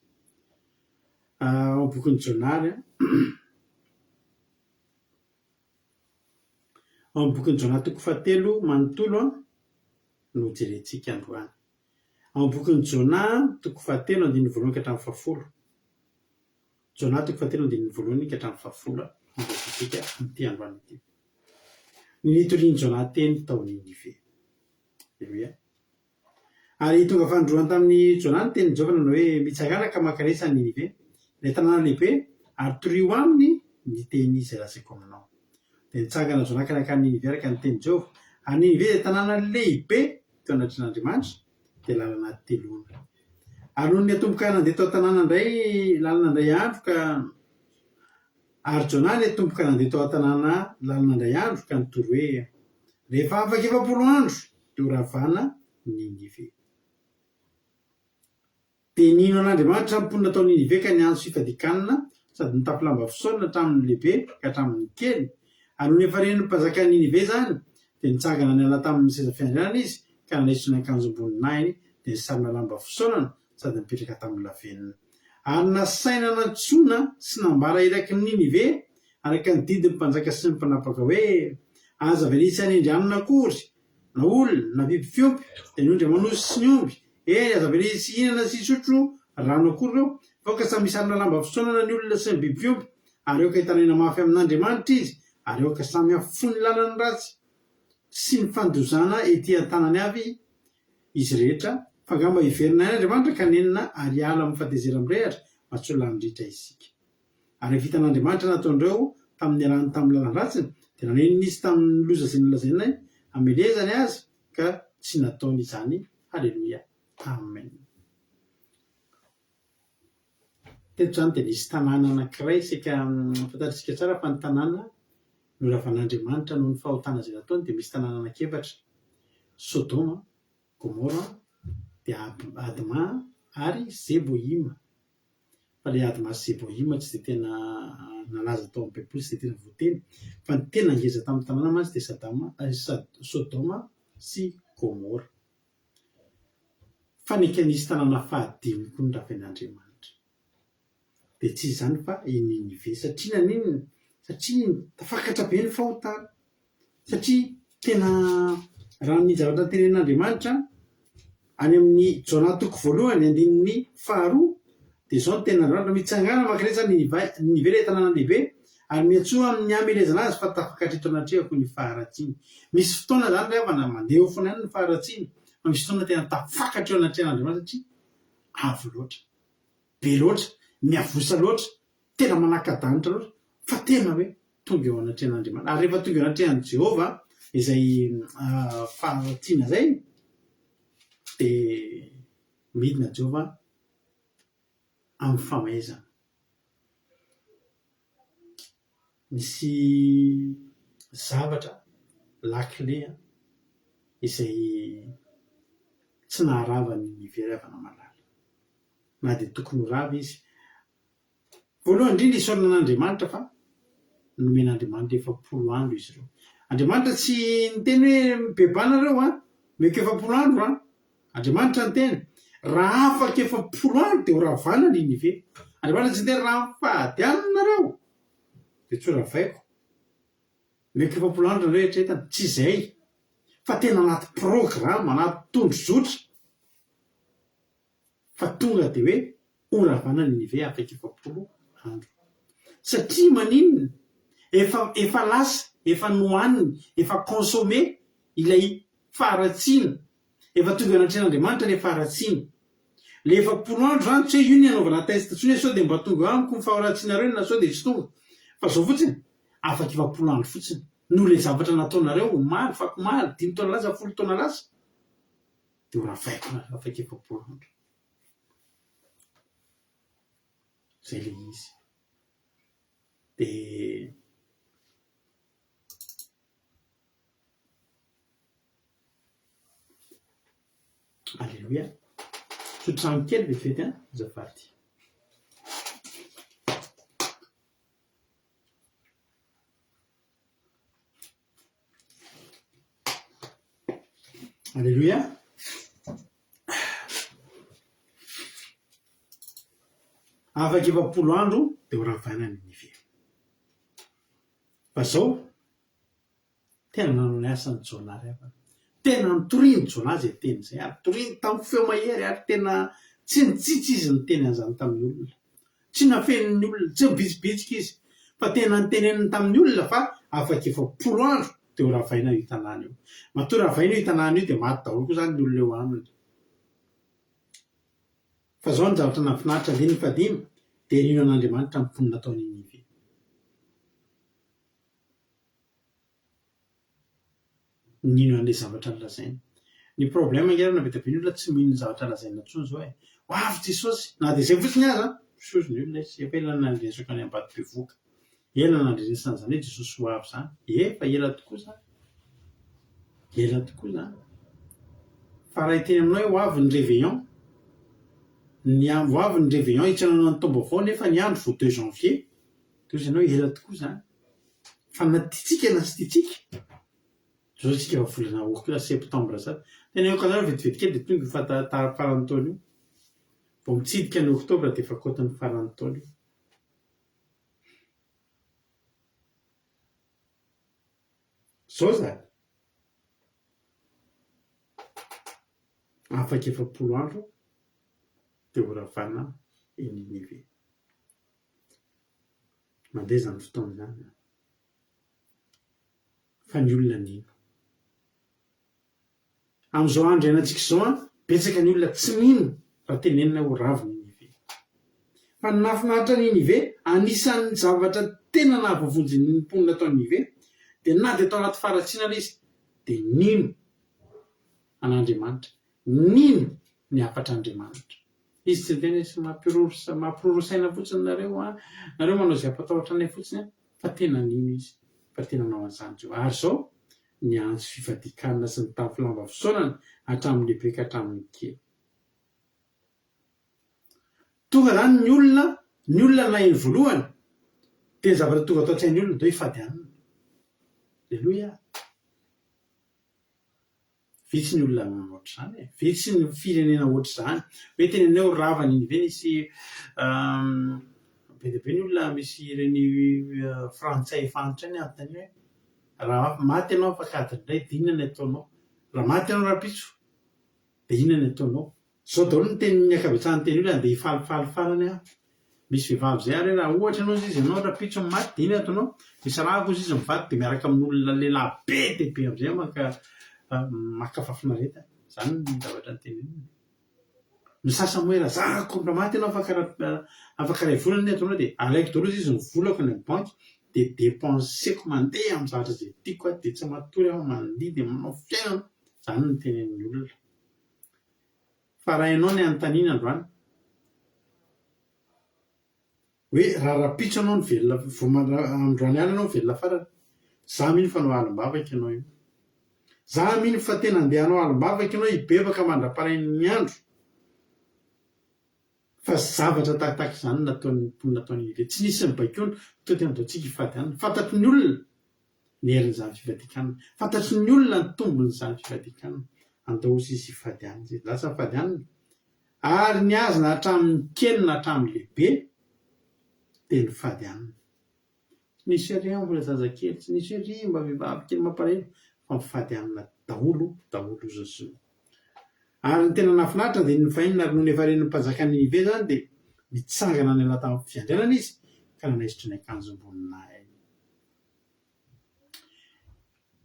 Ao amin'ny bokin'i Jona ary. Ao amin'ny bokin'i Jona toko fahatelo manontolo no jerentsika androany. Ao amin'ny bokin'i Jona toko fahatelo andininy voalohany ka hatramin'ny fahafolo. Jona toko fahatelo andininy voalohany ka hatramin'ny fahafolo no vakintsika amin'ity androany ity. Ny nitorian'i Jona teny tao Ninive. Aleloia. Ary tonga fanindroany tamin'i Jonà ny tenin'i Jehovah nanao hoe, Mitsangàna ka mankanesa any Ninive, ilay tanàna lehibe, ary torio aminy ny teny izay lazaiko aminao. Dia nitsangana Jonà ka nankany Ninive araka ny tenin'i Jehovah. Ary Ninive dia tanàna lehibe teo anatrehan'Andriamanitra, dia lalana teloana. Ary nony niatomboka nandeha tao an-tanàna indray lalana indray andro ka Ary Jonà niatomboka nandeha tao an-tanàna lalana indray andro ka nitory hoe, Rehefa afaka 40 andro dia horavana Ninive. Dia nino an'Andriamanitra ny mponina tao Ninive ka niantso fifadian-kanina sady nitafy lamba fisaonana hatramin'ny lehibe ka hatramin'ny kely. Ary nony efa ren'ny mpanjakan'i Ninive izany, dia nitsangana niala tamin'ny seza fiandrianany izy ka nanaisotra ny akanjom-boninahiny dia nisarona lamba fisaonana sady nipetraka tamin'ny lavenona. Ary nasaina nantsoina sy nambara iraky ny Ninive araka ny didin'ny mpanjaka sy ny mpanapaka hoe, Aza avela hisy hanendry hanina akory, na olona, na biby fiompy, dia ny ondry aman'osy sy ny omby, eny, aza avela hisy hihinana sy hisotro rano akory ireo, fa aoka samy hisarona lamba fisaonana ny olona sy ny biby fiompy, ary aoka hitaraina mafy amin'Andriamanitra izy, ary aoka samy hahafoy ny lalany ratsy sy ny fandozana ety an-tanany avy izy rehetra, fa angamba hiverina ihany Andriamanitra ka hanenina ary hiala amin'ny fahatezera-mirehatra mba tsy ho lany ritra isika. Ary rehefa hitan'Andriamanitra nataon'ireo tamin'ny nialany tamin'ny lalan-dratsiny, dia nanenina izy tamin'ny loza izay nolazainay hamelezany azy, ka tsy nataony izany. Haleloia. Amen. Teto izany dia nisy tanàna anankiray, isika fantatr'isika tsara fa ny tanàna noravan'Andriamanitra noho ny fahotana izay nataony dia misy tanàna anankiefatra, Sodoma, Gomora, dia Adma ary Zeboima. Fa ilay Adma sy Zeboima tsy dia tena nalaza tao amin'ny Baiboly, tsy dia tena voateny. Fa ny tena ngeza tamin'ny tanàna mantsy dia Sadama, Sodoma sy Gomora. Fa neka nisy tanàna fahadimy koa noraven'Andriamanitra. Dia tsy iza izany fa i Ninive. Satria naninona? Satria tafakatra be ny fahotana. Satria tena raha ny zavatra notenenin'Andriamanitra any amin'ny Jona toko voalohany andininy faharoa dia izao no tenin'Andriamanitra, Mitsangàna mankanesa any Ninive, Ninive ilay tanàna lehibe, ary miantsoa amin'ny hamelezana azy fa tafakatra eto anatrehako ny faharatsiany. Misy fotoana izany ry havana mandeha eo foana ihany ny faharatsiana, fa misy fotoana tena tafakatra eo anatrehan'Andriamanitra satria avo loatra, be loatra, miavosa loatra, tena manaka-danitra loatra fa tena hoe tonga eo anatrehan'Andriamanitra. Ary rehefa tonga eo anatrehan'i Jehovah izay faharatsiana izay dia midina Jehovah amin'ny famaizana. Misy zavatra lakile izay tsy naharava ny very havana malala. Na dia tokony ho rava izy Voalohany indrindra isaorana an'Andriamanitra fa nomen'Andriamanitra 40 andro izy ireo. Andriamanitra tsy niteny hoe mibebaha nareo an, omeko 40 andro an. Andriamanitra niteny, raha afaka 40 andro dia ho ravana Ninive. Andriamanitra tsy niteny raha mifady any nareo dia tsy ho ravaiko. Omeko 40 andro nareo eritreretana. Tsy izay. Fa tena anaty programa, anaty tondrozotra. Fa tonga dia hoe. Horavana Ninive afaka 40 andro. Satria maninona? Efa efa lasa, efa nohaniny, efa consommé ilay faharatsiana. Efa tonga eo anatrehan'Andriamanitra ilay faharatsiana. Ilay 40 andro izany tsy hoe io ny hanaovana test intsony hoe sao dia mba tonga eo amiko ny faharatsianareo na sao dia tsy tonga. Fa izao fotsiny, afaka 40 andro fotsiny. Noho ilay zavatra nataonareo omaly, fakomaly, dimy taona lasa, folo taona lasa, dia ho ravaiko nareo afaka 40 andro. Izay ilay izy. Dia. Aleloia. Tsotrano kely vetivety an, azafady. Aleloia. Afaka 40 andro dia ho ravana ny Ninive. Fa zao, tena nanao ny asany Jonah ry havana. Tena nitorian'i Jonah izay teny izay ary toriany tamin'ny feo mahery ary tena tsy nitsitsy izy niteny an'izany tamin'ny olona. Tsy nafenin'ny olona, tsy nibitsibitsika izy fa tena niteneniny tamin'ny olona fa afaka 40 andro dia ho ravaina io tanàna io. Matoa ravaina io tanàna io dia maty daholo koa izany ny olona eo aminy. Fa izao ny zavatra nahafinaritra andininy fahadimy dia nino an'Andriamanitra ny mponina tao Ninive. Nino an'ilay zavatra nolazainy. Ny problème ange raha be dia be ny olona tsy mino ny zavatra lazaina intsony izao e. Ho avy Jesosy! Na dia izay fotsiny aza, misozy ny olona izy. Efa ela nandrenesako any Ambatobevohoka. Ela nandrenesana an'izany hoe Jesosy ho avy izany. Efa ela tokoa izany. Ela tokoa izany. Fa raha hiteny aminao hoe ho avy ny réveillon, ny ho avy ny réveillon hitsenana ny taom-baovao nefa ny andro vao deux janvier, dia hoy ianao hoe ela tokoa izany. Fa na tiantsika na tsy tiantsika, izao isika efa volana okt septembre izany. Teneniko anareo vetivety kely dia tonga io faran'ny taona io. Vao mitsidika ny oktobra dia efa kaotin'ny faran'ny taona io. Izao izany. Afaka 40 andro dia ho ravana i Ninive. Mandeha izany fotoana izany an. Fa ny olona nino. Amin'izao andro iainantsika izao an, betsaka ny olona tsy mino raha tenenina ho ravo Ninive. Fa ny nahafinaritra an'i Ninive, anisan'ny zavatra tena nahavoavonjy ny mponina tao Ninive, dia na dia tao anaty faharatsiana ara izy, dia nino an'Andriamanitra, nino ny hafatr'Andriamanitra. Izy tsy niteny hoe tsy mampiroro mampiroro saina fotsiny nareo an, nareo manao izay hampatahotra anay fotsiny an, fa tena nino izy fa tena nanao an'izany Jehovah. Ary izao, niantso fifadian-kanina sy nitafy lamba fisaorana hatramin'ny lehibe ka hatramin'ny kely. Tonga izany ny olona, ny olona naheno voalohany, dia ny zavatra tonga tao an-tsain'ny olona dia hoe hifady hanina. Aleloia! Vitsy ny olona manao ohatr'izany e! Vitsy ny firenena ohatr'izany. Hoe tenenina hoe rava Ninive nisy be dia be ny olona misy ireny frantsay efa antitra ireny anontaniana hoe raha maty ianao afaka adiny iray dia inona ny ataonao? Raha maty ianao rahampitso dia inona ny ataonao? Zao daholo ny tenin'ny ankabetsahan'ny teny olona andeha hifalifaly farany aho. Misy vehivavy zay ary hoe raha ohatra ianao zizy ianao rahampitso no maty dia inona ataonao? Misy raha koa zizy mivady dia miaraka amin'olona lehilahy be dia be amin'izay maka maka fahafinaretana. Zany ny zavatra noteneniny. Ny sasany moa hoe raha za ko raha maty ianao afaka afaka iray volana inona ataonao dia alaiko daholo zizy ny volako any amin'ny banky dia depenseko mandeha amin'ny zavatra izay tiako aho dia tsy matory aho mandihy dia manao fiainana. Zany no tenenin'ny olona. Fa raha ianao ny anontaniana androany hoe raha rahampitso ianao no velona vao androany alina ianao no velona farany, za mino fa hanao alim-bavaka ianao io. Za mino fa tena andeha hanao alim-bavaka ianao hibebaka mandra-parain'ny andro. Fa zavatra tahaka izany no nataon'ny mponina tao Ninive. Tsy nisy nibaikoana, tonga dia andao tsika hifady hanina. Fantatry ny olona ny herin'izany fifadian-kanina. Fantatry ny olona ny tombon'izany fifadian-kanina. Andao hozy izy hifady hanina izy. Lasa nifady hanina. Ary ny azy na hatramin'ny kely na hatramin'ny lehibe dia nifady hanina. Tsy nisy hoe ry mbola zazakely, tsy nisy hoe ry mba vehivavy kely mampalahelo fa mifady hanina daholo daholo izy sy ny. Ary ny tena nahafinaritra dia ny fahenina ary nony efa ren'ny mpanjakan'i Ninive izany dia. Nitsangana niala tamin'ny fiandrianana izy ka nanaisotra ny akanjom-boninahiny.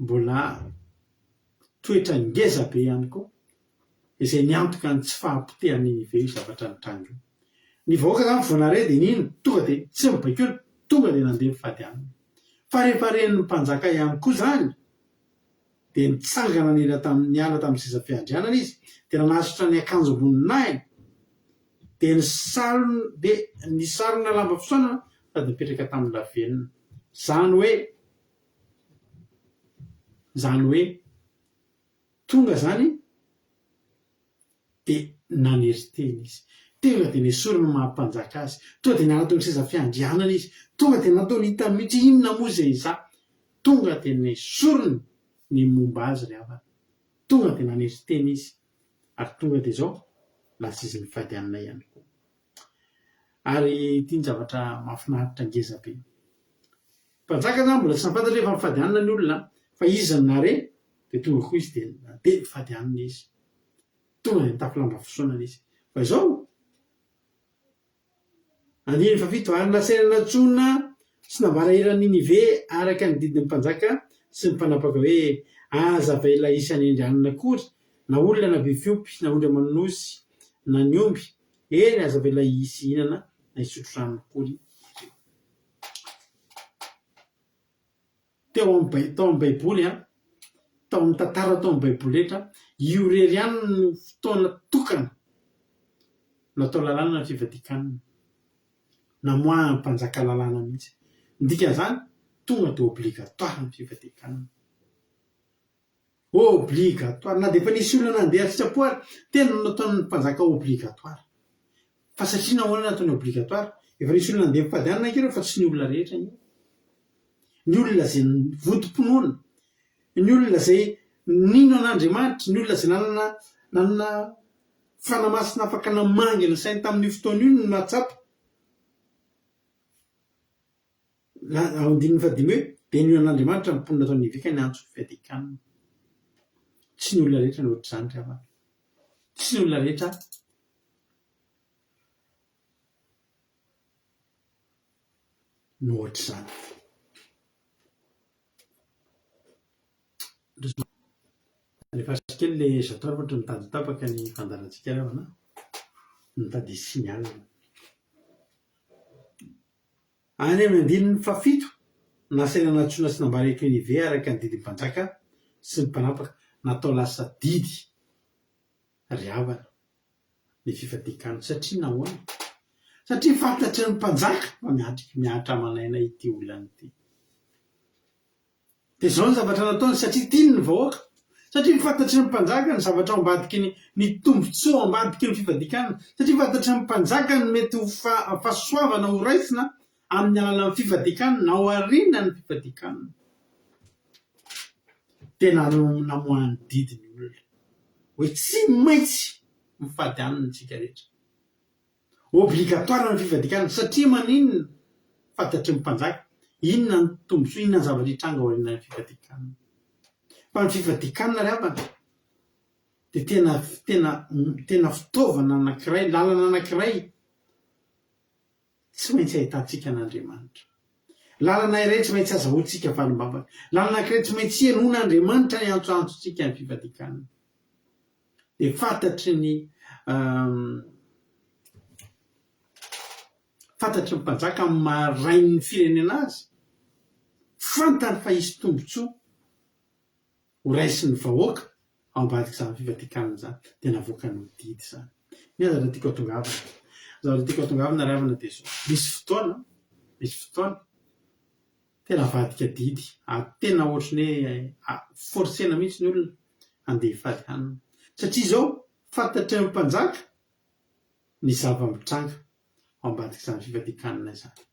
Mbola toetra ngeza be ihany koa izay niantoka ny tsy fahapotehan'i Ninive io zavatra nitranga io. Ny vahoaka izany vao nahare dia nino, tonga dia tsy nobaikoina, tonga dia nandeha nifady hanina. Fa rehefa ren'ny mpanjaka ihany koa izany dia nitsangana nila tamin'ny niala tamin'ny seza fiandrianana izy dia nanasotra ny akanjom-boninahiny dia nisarona dia nisarona lamba fisaonana sady nipetraka tamin'ny lavenona. Izany hoe izany hoe tonga izany dia nanery tena izy. Tonga dia nesoriny ny maha mpanjaka azy. Tonga dia niala teo amin'ny seza fiandrianana izy. Tonga dia nataony hita mihitsy inona moa izay izaho. Tonga dia nesoriny ny momba azy ry havana. Tonga dia nanery tena izy. Ary tonga dia izao, lasa izy nifady hanina ihany koa. Ary ity ny zavatra mahafinaritra ngeza be. Mpanjaka zany mbola tsy nahafantatra hoe efa mifady hanina ny olona fa izy no nahare dia tonga koa izy dia nandeha nifady hanina izy. Tonga dia nitafy lamba fisaonana izy. Fa izao, andininy fahafito, ary nasaina nantsoina sy nambara eran'i Ninive araka ny didin'ny mpanjaka sy ny mpanapaka hoe, Aza avela hisy hanendry hanina akory, na olona na biby fiompy, na ondry aman'osy, na ny omby, eny, aza avela hisy hihinana na hisotro rano akory ireo. Teo amin'ny bai- tao amin'ny Baiboly an, tao amin'ny tantara tao amin'ny Baiboly rehetra, io irery ihany no fotoana tokana natao lalàna ny fivadian-kanina. Namoahan'ny mpanjaka lalàna mihitsy. Ny dikan'izany, tonga dia obligatoire ny fivadian-kanina. Obligatoire, na dia efa nisy olona nandeha an-tsitrapo ary, tena nataon'ny mpanjaka obligatoire. Fa satria nahoana nataony obligatoire? Efa nisy olona nandeha nifady hanina ange ireo fa tsy ny olona rehetra ange. Ny olona izay vontom-pinoana, ny olona izay nino an'Andriamanitra, ny olona izay nanana nanana fanahy masina afaka namangy ny sainy tamin'io fotoana io no nahatsapa. Ao andininy fahadimy hoe, Dia nino an'Andriamanitra ny mponina tao Ninive ka niantso fiadian-kanina. Tsy ny olona rehetra no ohatr'izany ry havana. Tsy ny olona rehetra no ohatr'izany. Alefaso kely le j'adore fa ohatran'ny mitady ho tapaka ny fandaharantsika ry havana a. Mitady hisy signal. Any amin'ny andininy fahafito, nasaina nantsoina sy nambara eto Ninive araka ny didin'ny mpanjaka sy ny mpanapaka, natao lasa didy ry havana ny fifadian-kanina. Satria nahoana? Satria fantatry ny mpanjaka fa miatrika mihatra aman'aina ity olana ity. Dia izao ny zavatra nataony, satria tiany ny vahoaka, satria fantatry ny mpanjaka ny zavatra ao ambadiky ny, ny tombontsoa ao ambadiky ny fivadikanana, satria fantatry ny mpanjaka ny mety ho fahasoavana ho raisina amin'ny alalan'ny fivadikanana, ao aorianan'ny fivadikanana. Dia namoahany didy ny olona, hoe tsy maintsy mifady hanina isika rehetra. Obligatoire ny fivadikana satria maninona? Fantatry ny mpanjaka inona ny tombotsoa, inona ny zavatra hitranga aorianan'ny fivadikana. Fa ny fivadikana ry havana dia tena tena tena fitaovana anankiray, lalana anankiray tsy maintsy ahitantsika an'Andriamanitra. Lalana iray tsy maintsy azahoantsika valim-bavaka. Lalana anankiray tsy maintsy henoin'Andriamanitra ny antsoantsontsika ny fivadikana. Dia fantatry ny fantatry ny mpanjaka amin'ny maha rain'ny firenena azy, fantany fa hisy tombontsoa ho raisin'ny vahoaka ao ambadik'izany fivadikanana izany, dia navoakany ho didy izany. Ny ahy zavatra tiako hatongavana, ny zavatra tiako hatongavana ry havana dia izao, misy fotoana, misy fotoana, Tena avadika didy ary tena ohatry ny hoe forcer-na mihitsy ny olona handeha hifady hanina. Satria izao fantatry ny mpanjaka ny zava-mitranga ao ambadik'izany fifadian-kanina izany.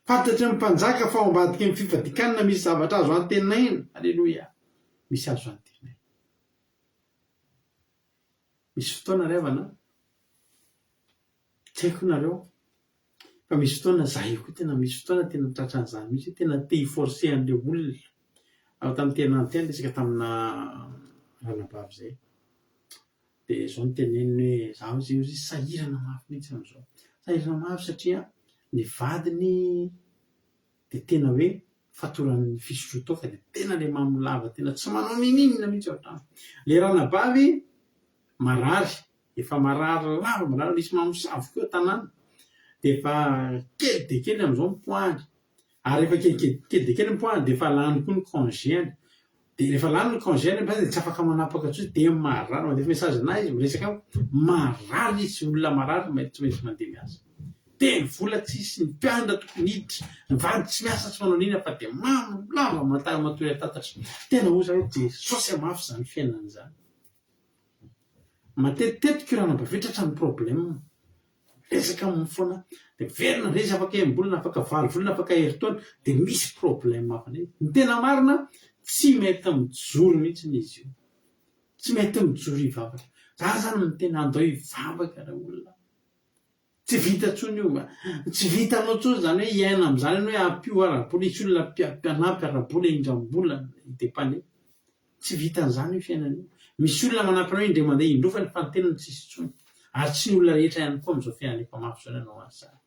Fantatry ny mpanjaka fa ao ambadiky ny fifadian-kanina misy zavatra azo antenaina. Aleloia! Misy azo antenaina. Misy fotoana ry havana, tsy haiko nareo, Fa misy fotoana zahay koa tena misy fotoana tena tratran'izany mihitsy hoe tena te hi-forcer an'ilay olona. Aho tamin'ity herinandro ity niresaka tamina ranabavy izay. Dia izao no teneniny hoe izaho hozy izy sahirana mafy mihitsy amin'izao. Sahirana mafy satria ny vadiny dia tena hoe fatoran'ny fisotroan-toaka dia tena ilay mamo lava tena tsy manao ninininona mihitsy ao an-trano. Ilay ranabavy marary, efa marary lava marary, misy mamosavy koa an-tanàna dia efa kely dia kely amin'izao ny poids-ny. Ary rehefa kely kely dia kely ny poids-ny dia efa lany koa ny congé-ny. Dia rehefa lany ny congé-ny amin'izay dia tsy afaka manapaka intsony dia marary, mandefa message an'ahy izy miresaka amiko, marary izy, olona marary no tsy maintsy mandeha miasa. Dia ny vola tsisy, ny mpianatra tokony hiditra, ny vady tsy miasa tsy manao n'inona fa dia mamo lava matory an-tatatra. Tena hoy za hoe Jesosy hamafy izany fiainana izany. Matetitetika io ranabavy io tratran'ny problème. Miresaka aminy foana aho. Dia miverina indray izy afaka enim-bolana, afaka valo volana, afaka herintaona, dia misy problème hafa indray. Ny tena marina, tsy mety mijoro mihitsy izy io. Tsy mety mijoro hivavaka. Za zany miteny andao hivavaka ry olona. Tsy vita intsony io. Tsy vitanao intsony izany hoe hiaina amin'izany ianao hoe ampio ara-bola, hisy olona hanampy ara-bola, hindram-bola, hi-depanner. Tsy vitan'izany io fiainana io. Misy olona manampy anao indray mandeha indroa fa ny fanintelony tsisy intsony. Ary tsy ny olona rehetra ihany koa amin'izao fiainana efa mafy izao ny hanao an'izany.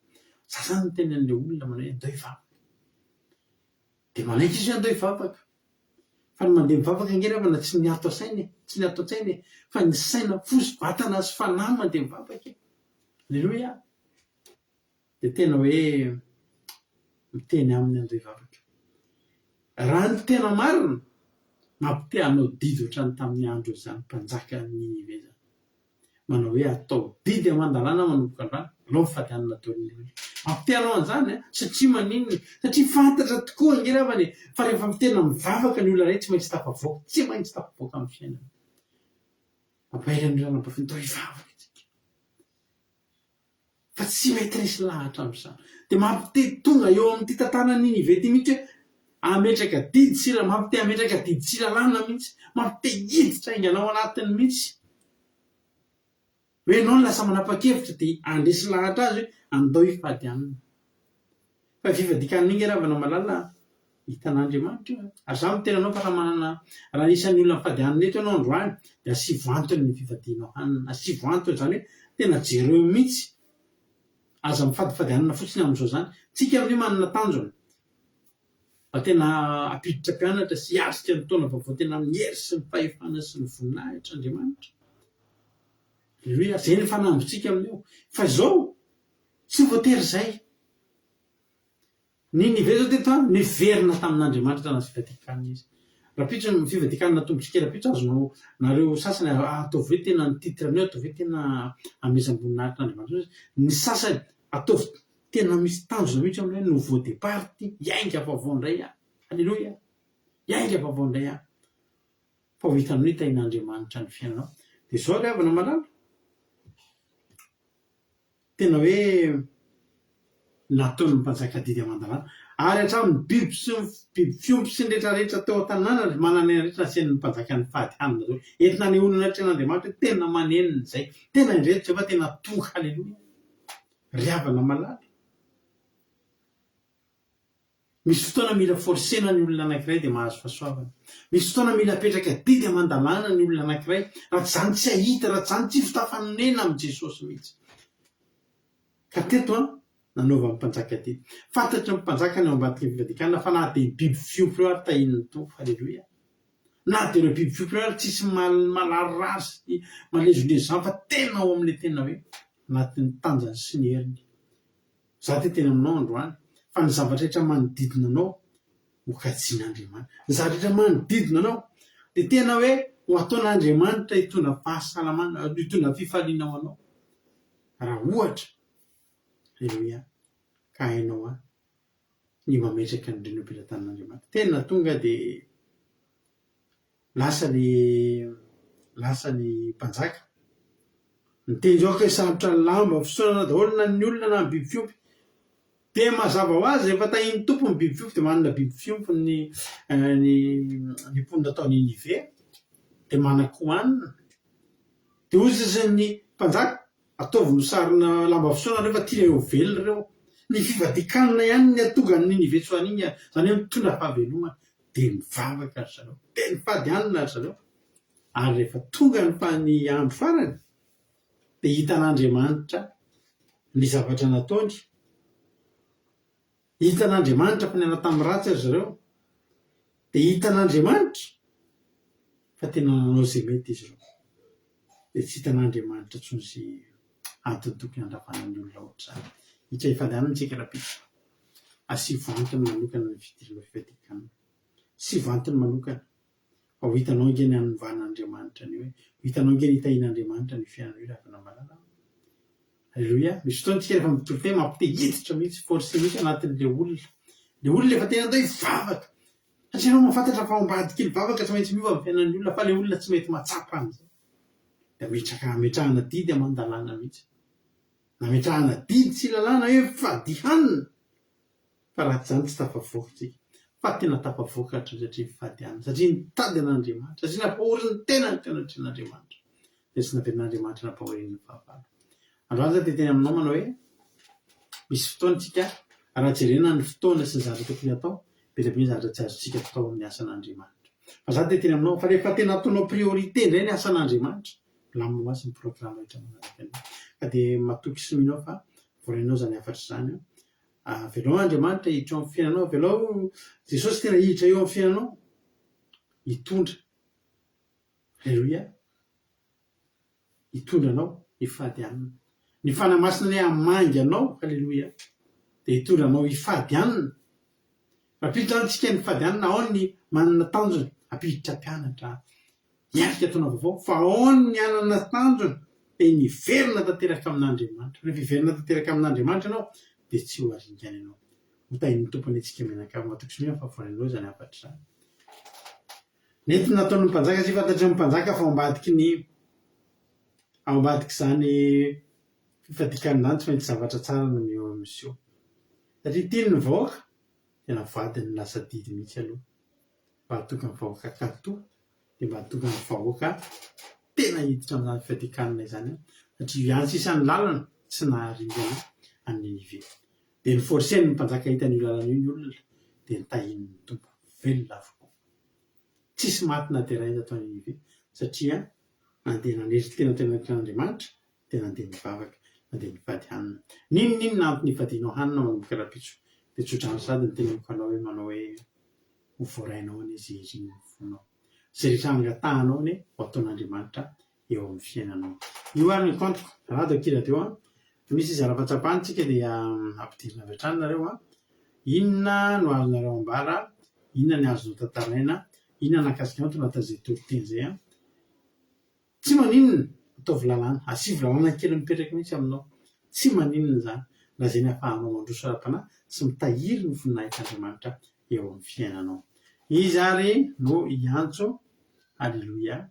Za zany miteny an'ilay olona manao hoe andao hivavaka. Dia manaiky izy hoe andao hivavaka. Fa ny mandeha mivavaka ange ry havana tsy ny ato an-saina e, tsy ny ato an-tsaina e, fa ny saina, fo sy vatana sy fanahy mandeha mivavaka e. Aleloia! Dia tena hoe miteny aminy andeha hivavaka. Raha ny tena marina, mampite hanao didy ohatran'ny tamin'ny andro izany mpanjakan'i Ninive izany. Manao hoe atao didy aman-dalàna manomboka androany, alao mifady hanina daholo ny olona. Mampite hanao an'izany an, satria maninona? Satria fantatra tokoa ange ry havana e, fa rehefa tena mivavaka ny olona iray tsy maintsy tafavoaka, tsy maintsy tafavoaka amin'ny fiainana. Mampahery an'ireo anabavy ny tao hivavaka isika. Fa tsy mety resy lahatra amin'izany. Dia mampite tonga eo amin'ity tantaran'i Ninive ity mihitsy hoe hametraka didy sy mampite hametraka didy sy lalàna mihitsy, mampite hiditra haingana ao anatiny mihitsy. Hoe ianao no lasa manapa-kevitra dia handresy lahatra azy hoe andao hifady aminy. Fa fifadian-kanina iny nge ravana malala a! Hitan'Andriamanitra io a! Ary za miteny anao fa raha manana, raha anisan'ny olona mifady hanina eto ianao androany dia asivo antony ny fifadianao hanina, asivo antony izany hoe tena jereo mihitsy, aza mifadifady hanina fotsiny amin'izao izany, tsika amin'io manana tanjona mba tena hampiditra mpianatra sy hiatrika ny taona vaovao tena amin'ny hery sy ny fahefana sy ny voninahitr'Andriamanitra. Aleloia, izay ny fanambintsika amin'io. Fa izao, Tsy voatery izay. Ninive izao teto an, niverina tamin'Andriamanitra tanaty fivadikan-kanina izy. Rahampitso ny fivadikan-kanina atombotsika rahampitso azonao nareo sasany ataovy hoe tena ny titre an'io ataovy hoe tena amezam-boninahitra an'Andriamanitra mihitsy. Ny sasany ataovy tena misy tanjona mihitsy amin'ny hoe nouveau départ ity, hiainga vaovao indray aho. Alléluia! Hiainga vaovao indray aho. Fa ho hitanao ny tahian'Andriamanitra ny fiainanao. Dia izao ry havana malala. Tena hoe nataon'ny mpanjaka didy aman-dalàna. Ary hatramin'ny biby sy ny biby fiompy sy ny rehetra rehetra teo an-tanàna ry manan'aina rehetra nasian'ny mpanjaka nifady hanina daholo. Entina anehoana ny atrehan'Andriamanitra hoe tena manenina izay. Tena indreto izay fa tena tonga haleloia. Ry havana malala. Misy fotoana mila forcer-na ny olona anankiray dia mahazo fahasoavana. Misy fotoana mila apetraka didy aman-dalàna ny olona anankiray, raha tsy izany tsy hahita, raha tsy izany tsy ho tafanonena amin'i Jesosy mihitsy. Ka teto an, nanaovan'ny mpanjaka didy. Fantatry ny mpanjaka ny ao ambadiky ny fivadikana fa na dia ny biby fiompy ireo ary tahian'ny Tompo. Haleloia. Na dia ireo biby fiompy ireo ary tsisy malarirary sy malezolezo izany fa tena ao amin'ilay tena hoe anatin'ny tanjany sy ny heriny. Za te teny aminao androany fa ny zavatra rehetra manodidina anao ho kajian'Andriamanitra. Ny zavatra rehetra manodidina anao dia tena hoe ho ataon'Andriamanitra hitondra fahasalamana, hitondra fifaliana ho anao. Raha ohatra, Aleloia, ka hainao an, ny mametraka ny reny eo am-pelatanan'Andriamanitra. Tena tonga dia Lasa ny lasa ny mpanjaka. Niteny izao kay sarotra ny lamba fisaorana daholo na ny olona na ny biby fiompy. Dia mazava ho azy rehefa tahin'ny Tompo ny biby fiompy dia manana biby fiompy ny ny ny mponina tao Ninive dia manan-kohanina. Dia hoy sisa ny mpanjaka, ataovy misarona lamba fisaorana ireo fa tianay ho velona ireo. Ny fivadian-kanina ihany ny hahatonga an'i Ninive tsy ho an'inona, izany hoe mitondra fahavelomana. Dia nivavaka ry zareo, dia nifady hanina ry zareo. Ary rehefa tonga ny fa ny andro farany, dia hitan'Andriamanitra. Ny zavatra nataony. Hitan'Andriamanitra fa niala tamin'ny ratsy ry zareo. Dia hitan'Andriamanitra fa tena nanao izay mety izy ireo. Dia tsy hitan'Andriamanitra intsony izay antony tokony handravana ny olona ohatr'izany. Hiditra hifady hanina isika rahampitso. Asivo antony manokana ny fidirana fifadian-kanina. Asivo antony manokana. Fa ho hitanao ange ny hanovan'Andriamanitra an'io e. Ho hitanao ange ny hitahian'Andriamanitra an'io fiainana io ry havana malala a. Aleloia. Misy fotoana tsika rehefa mitory teny mampite hiditra mihitsy, forcer mihitsy anatin'ilay olona. Ilay olona efa tena atao hoe hivavaka. Satria ianao mahafantatra fa ao ambadik'ily vavaka tsy maintsy miova ny fiainan'ny olona fa ilay olona tsy mety mahatsapa an'izay. Dia ametraka, ametrahana didy aman-dalàna mihitsy. Nametrahana didy sy lalàna hoe fadia hanina. Fa raha tsy izany tsy tafavoaka isika. Fa tena tafavoaka hatreo satria mifady hanina, satria nitady an'Andriamanitra, satria nampahory ny tenany teo anatrehan'Andriamanitra. Dia tsy navelan'Andriamanitra nampahoriany ny fahavalo. Androany za dia hiteny aminao manao hoe, misy fotoana isika, raha jerena ny fotoana sy ny zavatra tokony hatao, be dia be ny zavatra tsy azontsika atao amin'ny asan'Andriamanitra. Fa za dia hiteny aminao fa rehefa tena ataonao priorité indray ny asan'Andriamanitra, milamina ho azy ny programme rehetra manaraka an'io. Ka dia matoky sy mino aho fa voarainao izany hafatra izany an. Avelao Andriamanitra hiditra eo amin'ny fiainanao, avelao Jesosy tena hiditra eo amin'ny fiainanao, hitondra. Aleloia. Hitondra anao hifady hanina. Ny Fanahy Masina anie hamangy anao, aleloia, dia hitondra anao hifady hanina. Rahampitso izany tsika nifady hanina, ao ny manana tanjona, hampiditra mpianatra, Hiatrika taona vaovao fa ao ny hanana tanjona dia ny hiverina tanteraka amin'Andriamanitra. Rehefa hiverina tanteraka amin'Andriamanitra ianao dia tsy ho aringana ianao. Ho tahin'ny Tompo anie tsika mianakavy. Matoky sy mino aho fa voarainareo izany hafatra izany. Nety ny nataon'ny mpanjaka satria fantatry ny mpanjaka fa ao ambadiky ny ao ambadik'izany fifadian-kanina izany tsy maintsy zavatra tsara no miseho. Satria tiany ny vahoaka dia navadiny lasa didy mihitsy aloha mba hahatonga ny vahoaka hankatò dia mba hahatonga ny vahoaka tena hiditra amin'izany fifadian-kanina izany satria io ihany sisa ny lalana tsy naharingana an'i Ninive. Dia ni-forcer-n'ny mpanjaka hahita an'io lalana io ny olona dia nitahian'ny Tompo velona avokoa. Tsisy maty na dia iray aza tao Ninive satria nandeha nanery tena teo anatrehan'Andriamanitra dia nandeha nivavaka, nandeha nifady hanina. N'inon'inona antony hifadianao hanina manomboka rahampitso dia tso-drano sahady ny teneniko anao hoe manao hoe ho voarainao anie izay irin'ny fonao. Izay rehetra angatahanao anie ho ataon'Andriamanitra eo amin'ny fiainanao. Io ary ny compte-ko, Rado akia radio an! Misy izy ara-pahatsapana tsika dia ampidirina avy hatrany nareo an! Inona no azonareo ambara, inona ny azonao tantaraina, inona nahakasika anao tao anatin'izay toriteny izay an! Tsy maninona, ataovy lalàna, asivo lalàna kely mipetraka mihitsy aminao. Tsy maninona izany, raha izay ny ahafahanao mandroso ara-panahy sy mitahiry ny voninahitr'Andriamanitra eo amin'ny fiainanao. Iza ary no hiantso? Aleloia.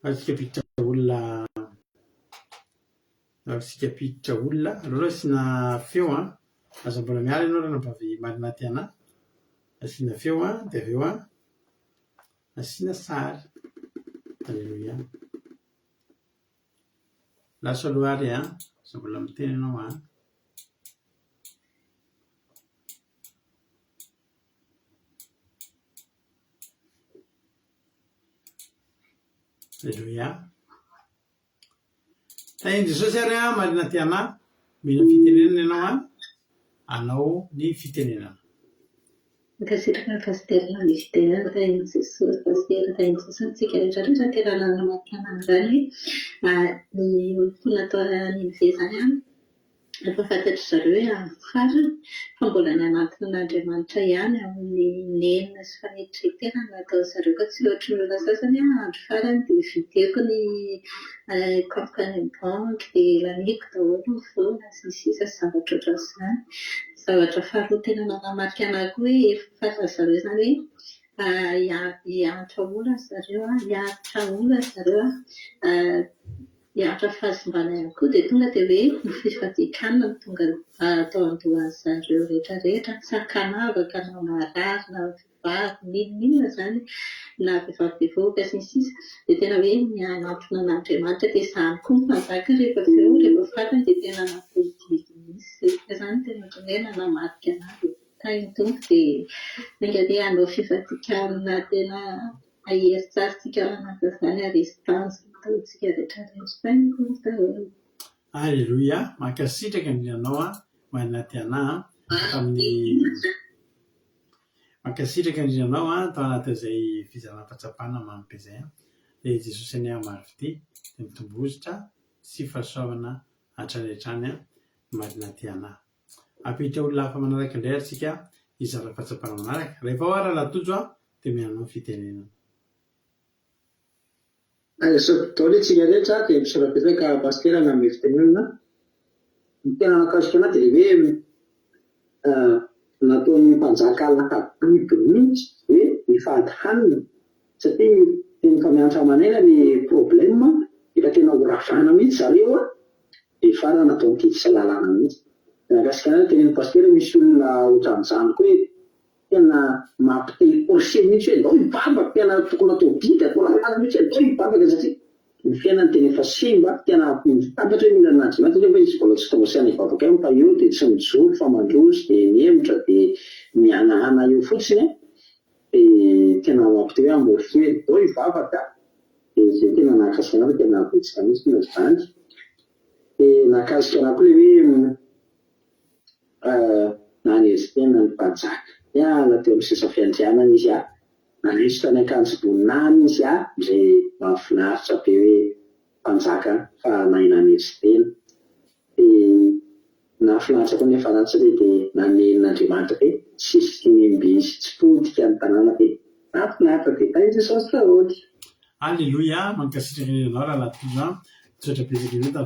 Aleo tsika hampiditra olona, aleo tsika hampiditra olona. Aleo aloha asiana feo an. Aza mbola miala ianao ranabavy Marina Tiana. Asiana feo an, dia avy eo an. Asiana sary. Aleloia. Lasa aloha ary an. Aza mbola miteny ianao an. Aleloia. Tahin'i Jesosy ary an, Marina Tiana, mila fitenenana ianao an, anao ny fitenenana. Mankasitraka Pasitera ny fitenenana, tahin'i Jesosy Pasitera, tahin'i Jesosy antsika rehetra rehetra tena nanamarika an'izany ny olom-pona tao Ninive izany an. Efa fantatry zareo hoe amin'ny farany fa mbola ny hanantona an'Andriamanitra ihany amin'ny nenina sy fanetren-tena no nataon-dry zareo ka tsy ohatry ny olona sasany hoe andro farany dia videko ny compte any amin'ny banky dia laniako daholo ny vola sy ny sisa sy zavatra ohatran'izany. Zavatra faharoa tena nanamarika an'ahy koa hoe efa fantatry zareo izany hoe hiantra olana ry zareo an, hiaritra olana ry zareo an, Hiaritra fahasimbana ihany koa dia tonga dia hoe ny fifadian-kanina no tonga atao an-dohan'ny zareo rehetra rehetra, tsy ankanavaka na marary na vehivavy n'inon'inona izany na vehivavy bevohoka sy ny sisa dia tena hoe ny hanantona an'Andriamanitra dia izany koa ny mpanjaka rehefa avy eo rehefa fantany dia tena nampodidy mihitsy izay izany tena ohatran'ny hoe nanamarika an'ahy dia tahin'ny Tompo dia enga anie hanao fifadian-kanina tena Hahery tsara tsika ao anatin'izany ary hisy tanjona ataontsika rehetra rehetra. Thank you daholo. Aleloia, mankasitraka indrindra anao an, Marina Tiana an, tamin'ny Mankasitraka indrindra anao an, tao anatin'izay fizarana fahatsapana mamy be izay an. Dia Jesosy anie hamary fitia, dia mitombo ozitra sy fahasoavana hatrany hatrany an, Marina Tiana. Hampiditra olona hafa manaraka indray ary tsika hizara fahatsapana manaraka. Rehefa ao ary Rahalahy Tojo an, dia omena anao ny fitenenana. Misaotra daholo isika rehetra dia misaotra betsaka Pasitera nanome fitenenana. Ny tena nahakasika anah dia ilay hoe nataon'ny mpanjaka laka-biby mihitsy hoe mifady hanina satria tena efa miantra aman'aina ny problème, efa tena ho ravana mihitsy zareo an, dia farany nataony didy sy lalàna mihitsy. Ny nahakasika anah ny tenenin'i Pasitera hoe misy olona ohatran'izany koa hoe Tena mampite hi-poser mihitsy hoe ndao hivavaka, tena tokony atao didy, atao lalàna mihitsy hoe ndao hivavaka satria ny fiainany tena efa simba, tena fantatra hoe mila an'Andriamanitra nefa izy mbola tsy tonga saina hivavaka ihany fa eo dia tsy mijoro fa mandroso dia mihemotra dia mihanahana eo fotsiny an, dia tena mampite hoe amorphie hoe ndao hivavaka, dia izay tena nahakasika anah fa tena betsaka mihitsy ny ohatr'izany, dia nahakasika anah koa ilay hoe. Nanery tena ny mpanjaka. Niala teo amin'ny seza fiandrianana izy, nanaisotra ny akanjom-boninahiny izy, izay mahafinaritra be hoe mpanjaka fa nahay nanery tena. Dia nahafinaritra koa nefa ratsy re dia nanenin'Andriamanitra be, tsisy dimimby sy tsy potika ny tanàna dia nahafinaritra be. Tahin'i Jesosy daholo. Aleloia! Mankasitraka indrindra anao Rahalahy Tojo an! Misaotra betsaka indrindra tamin'ny.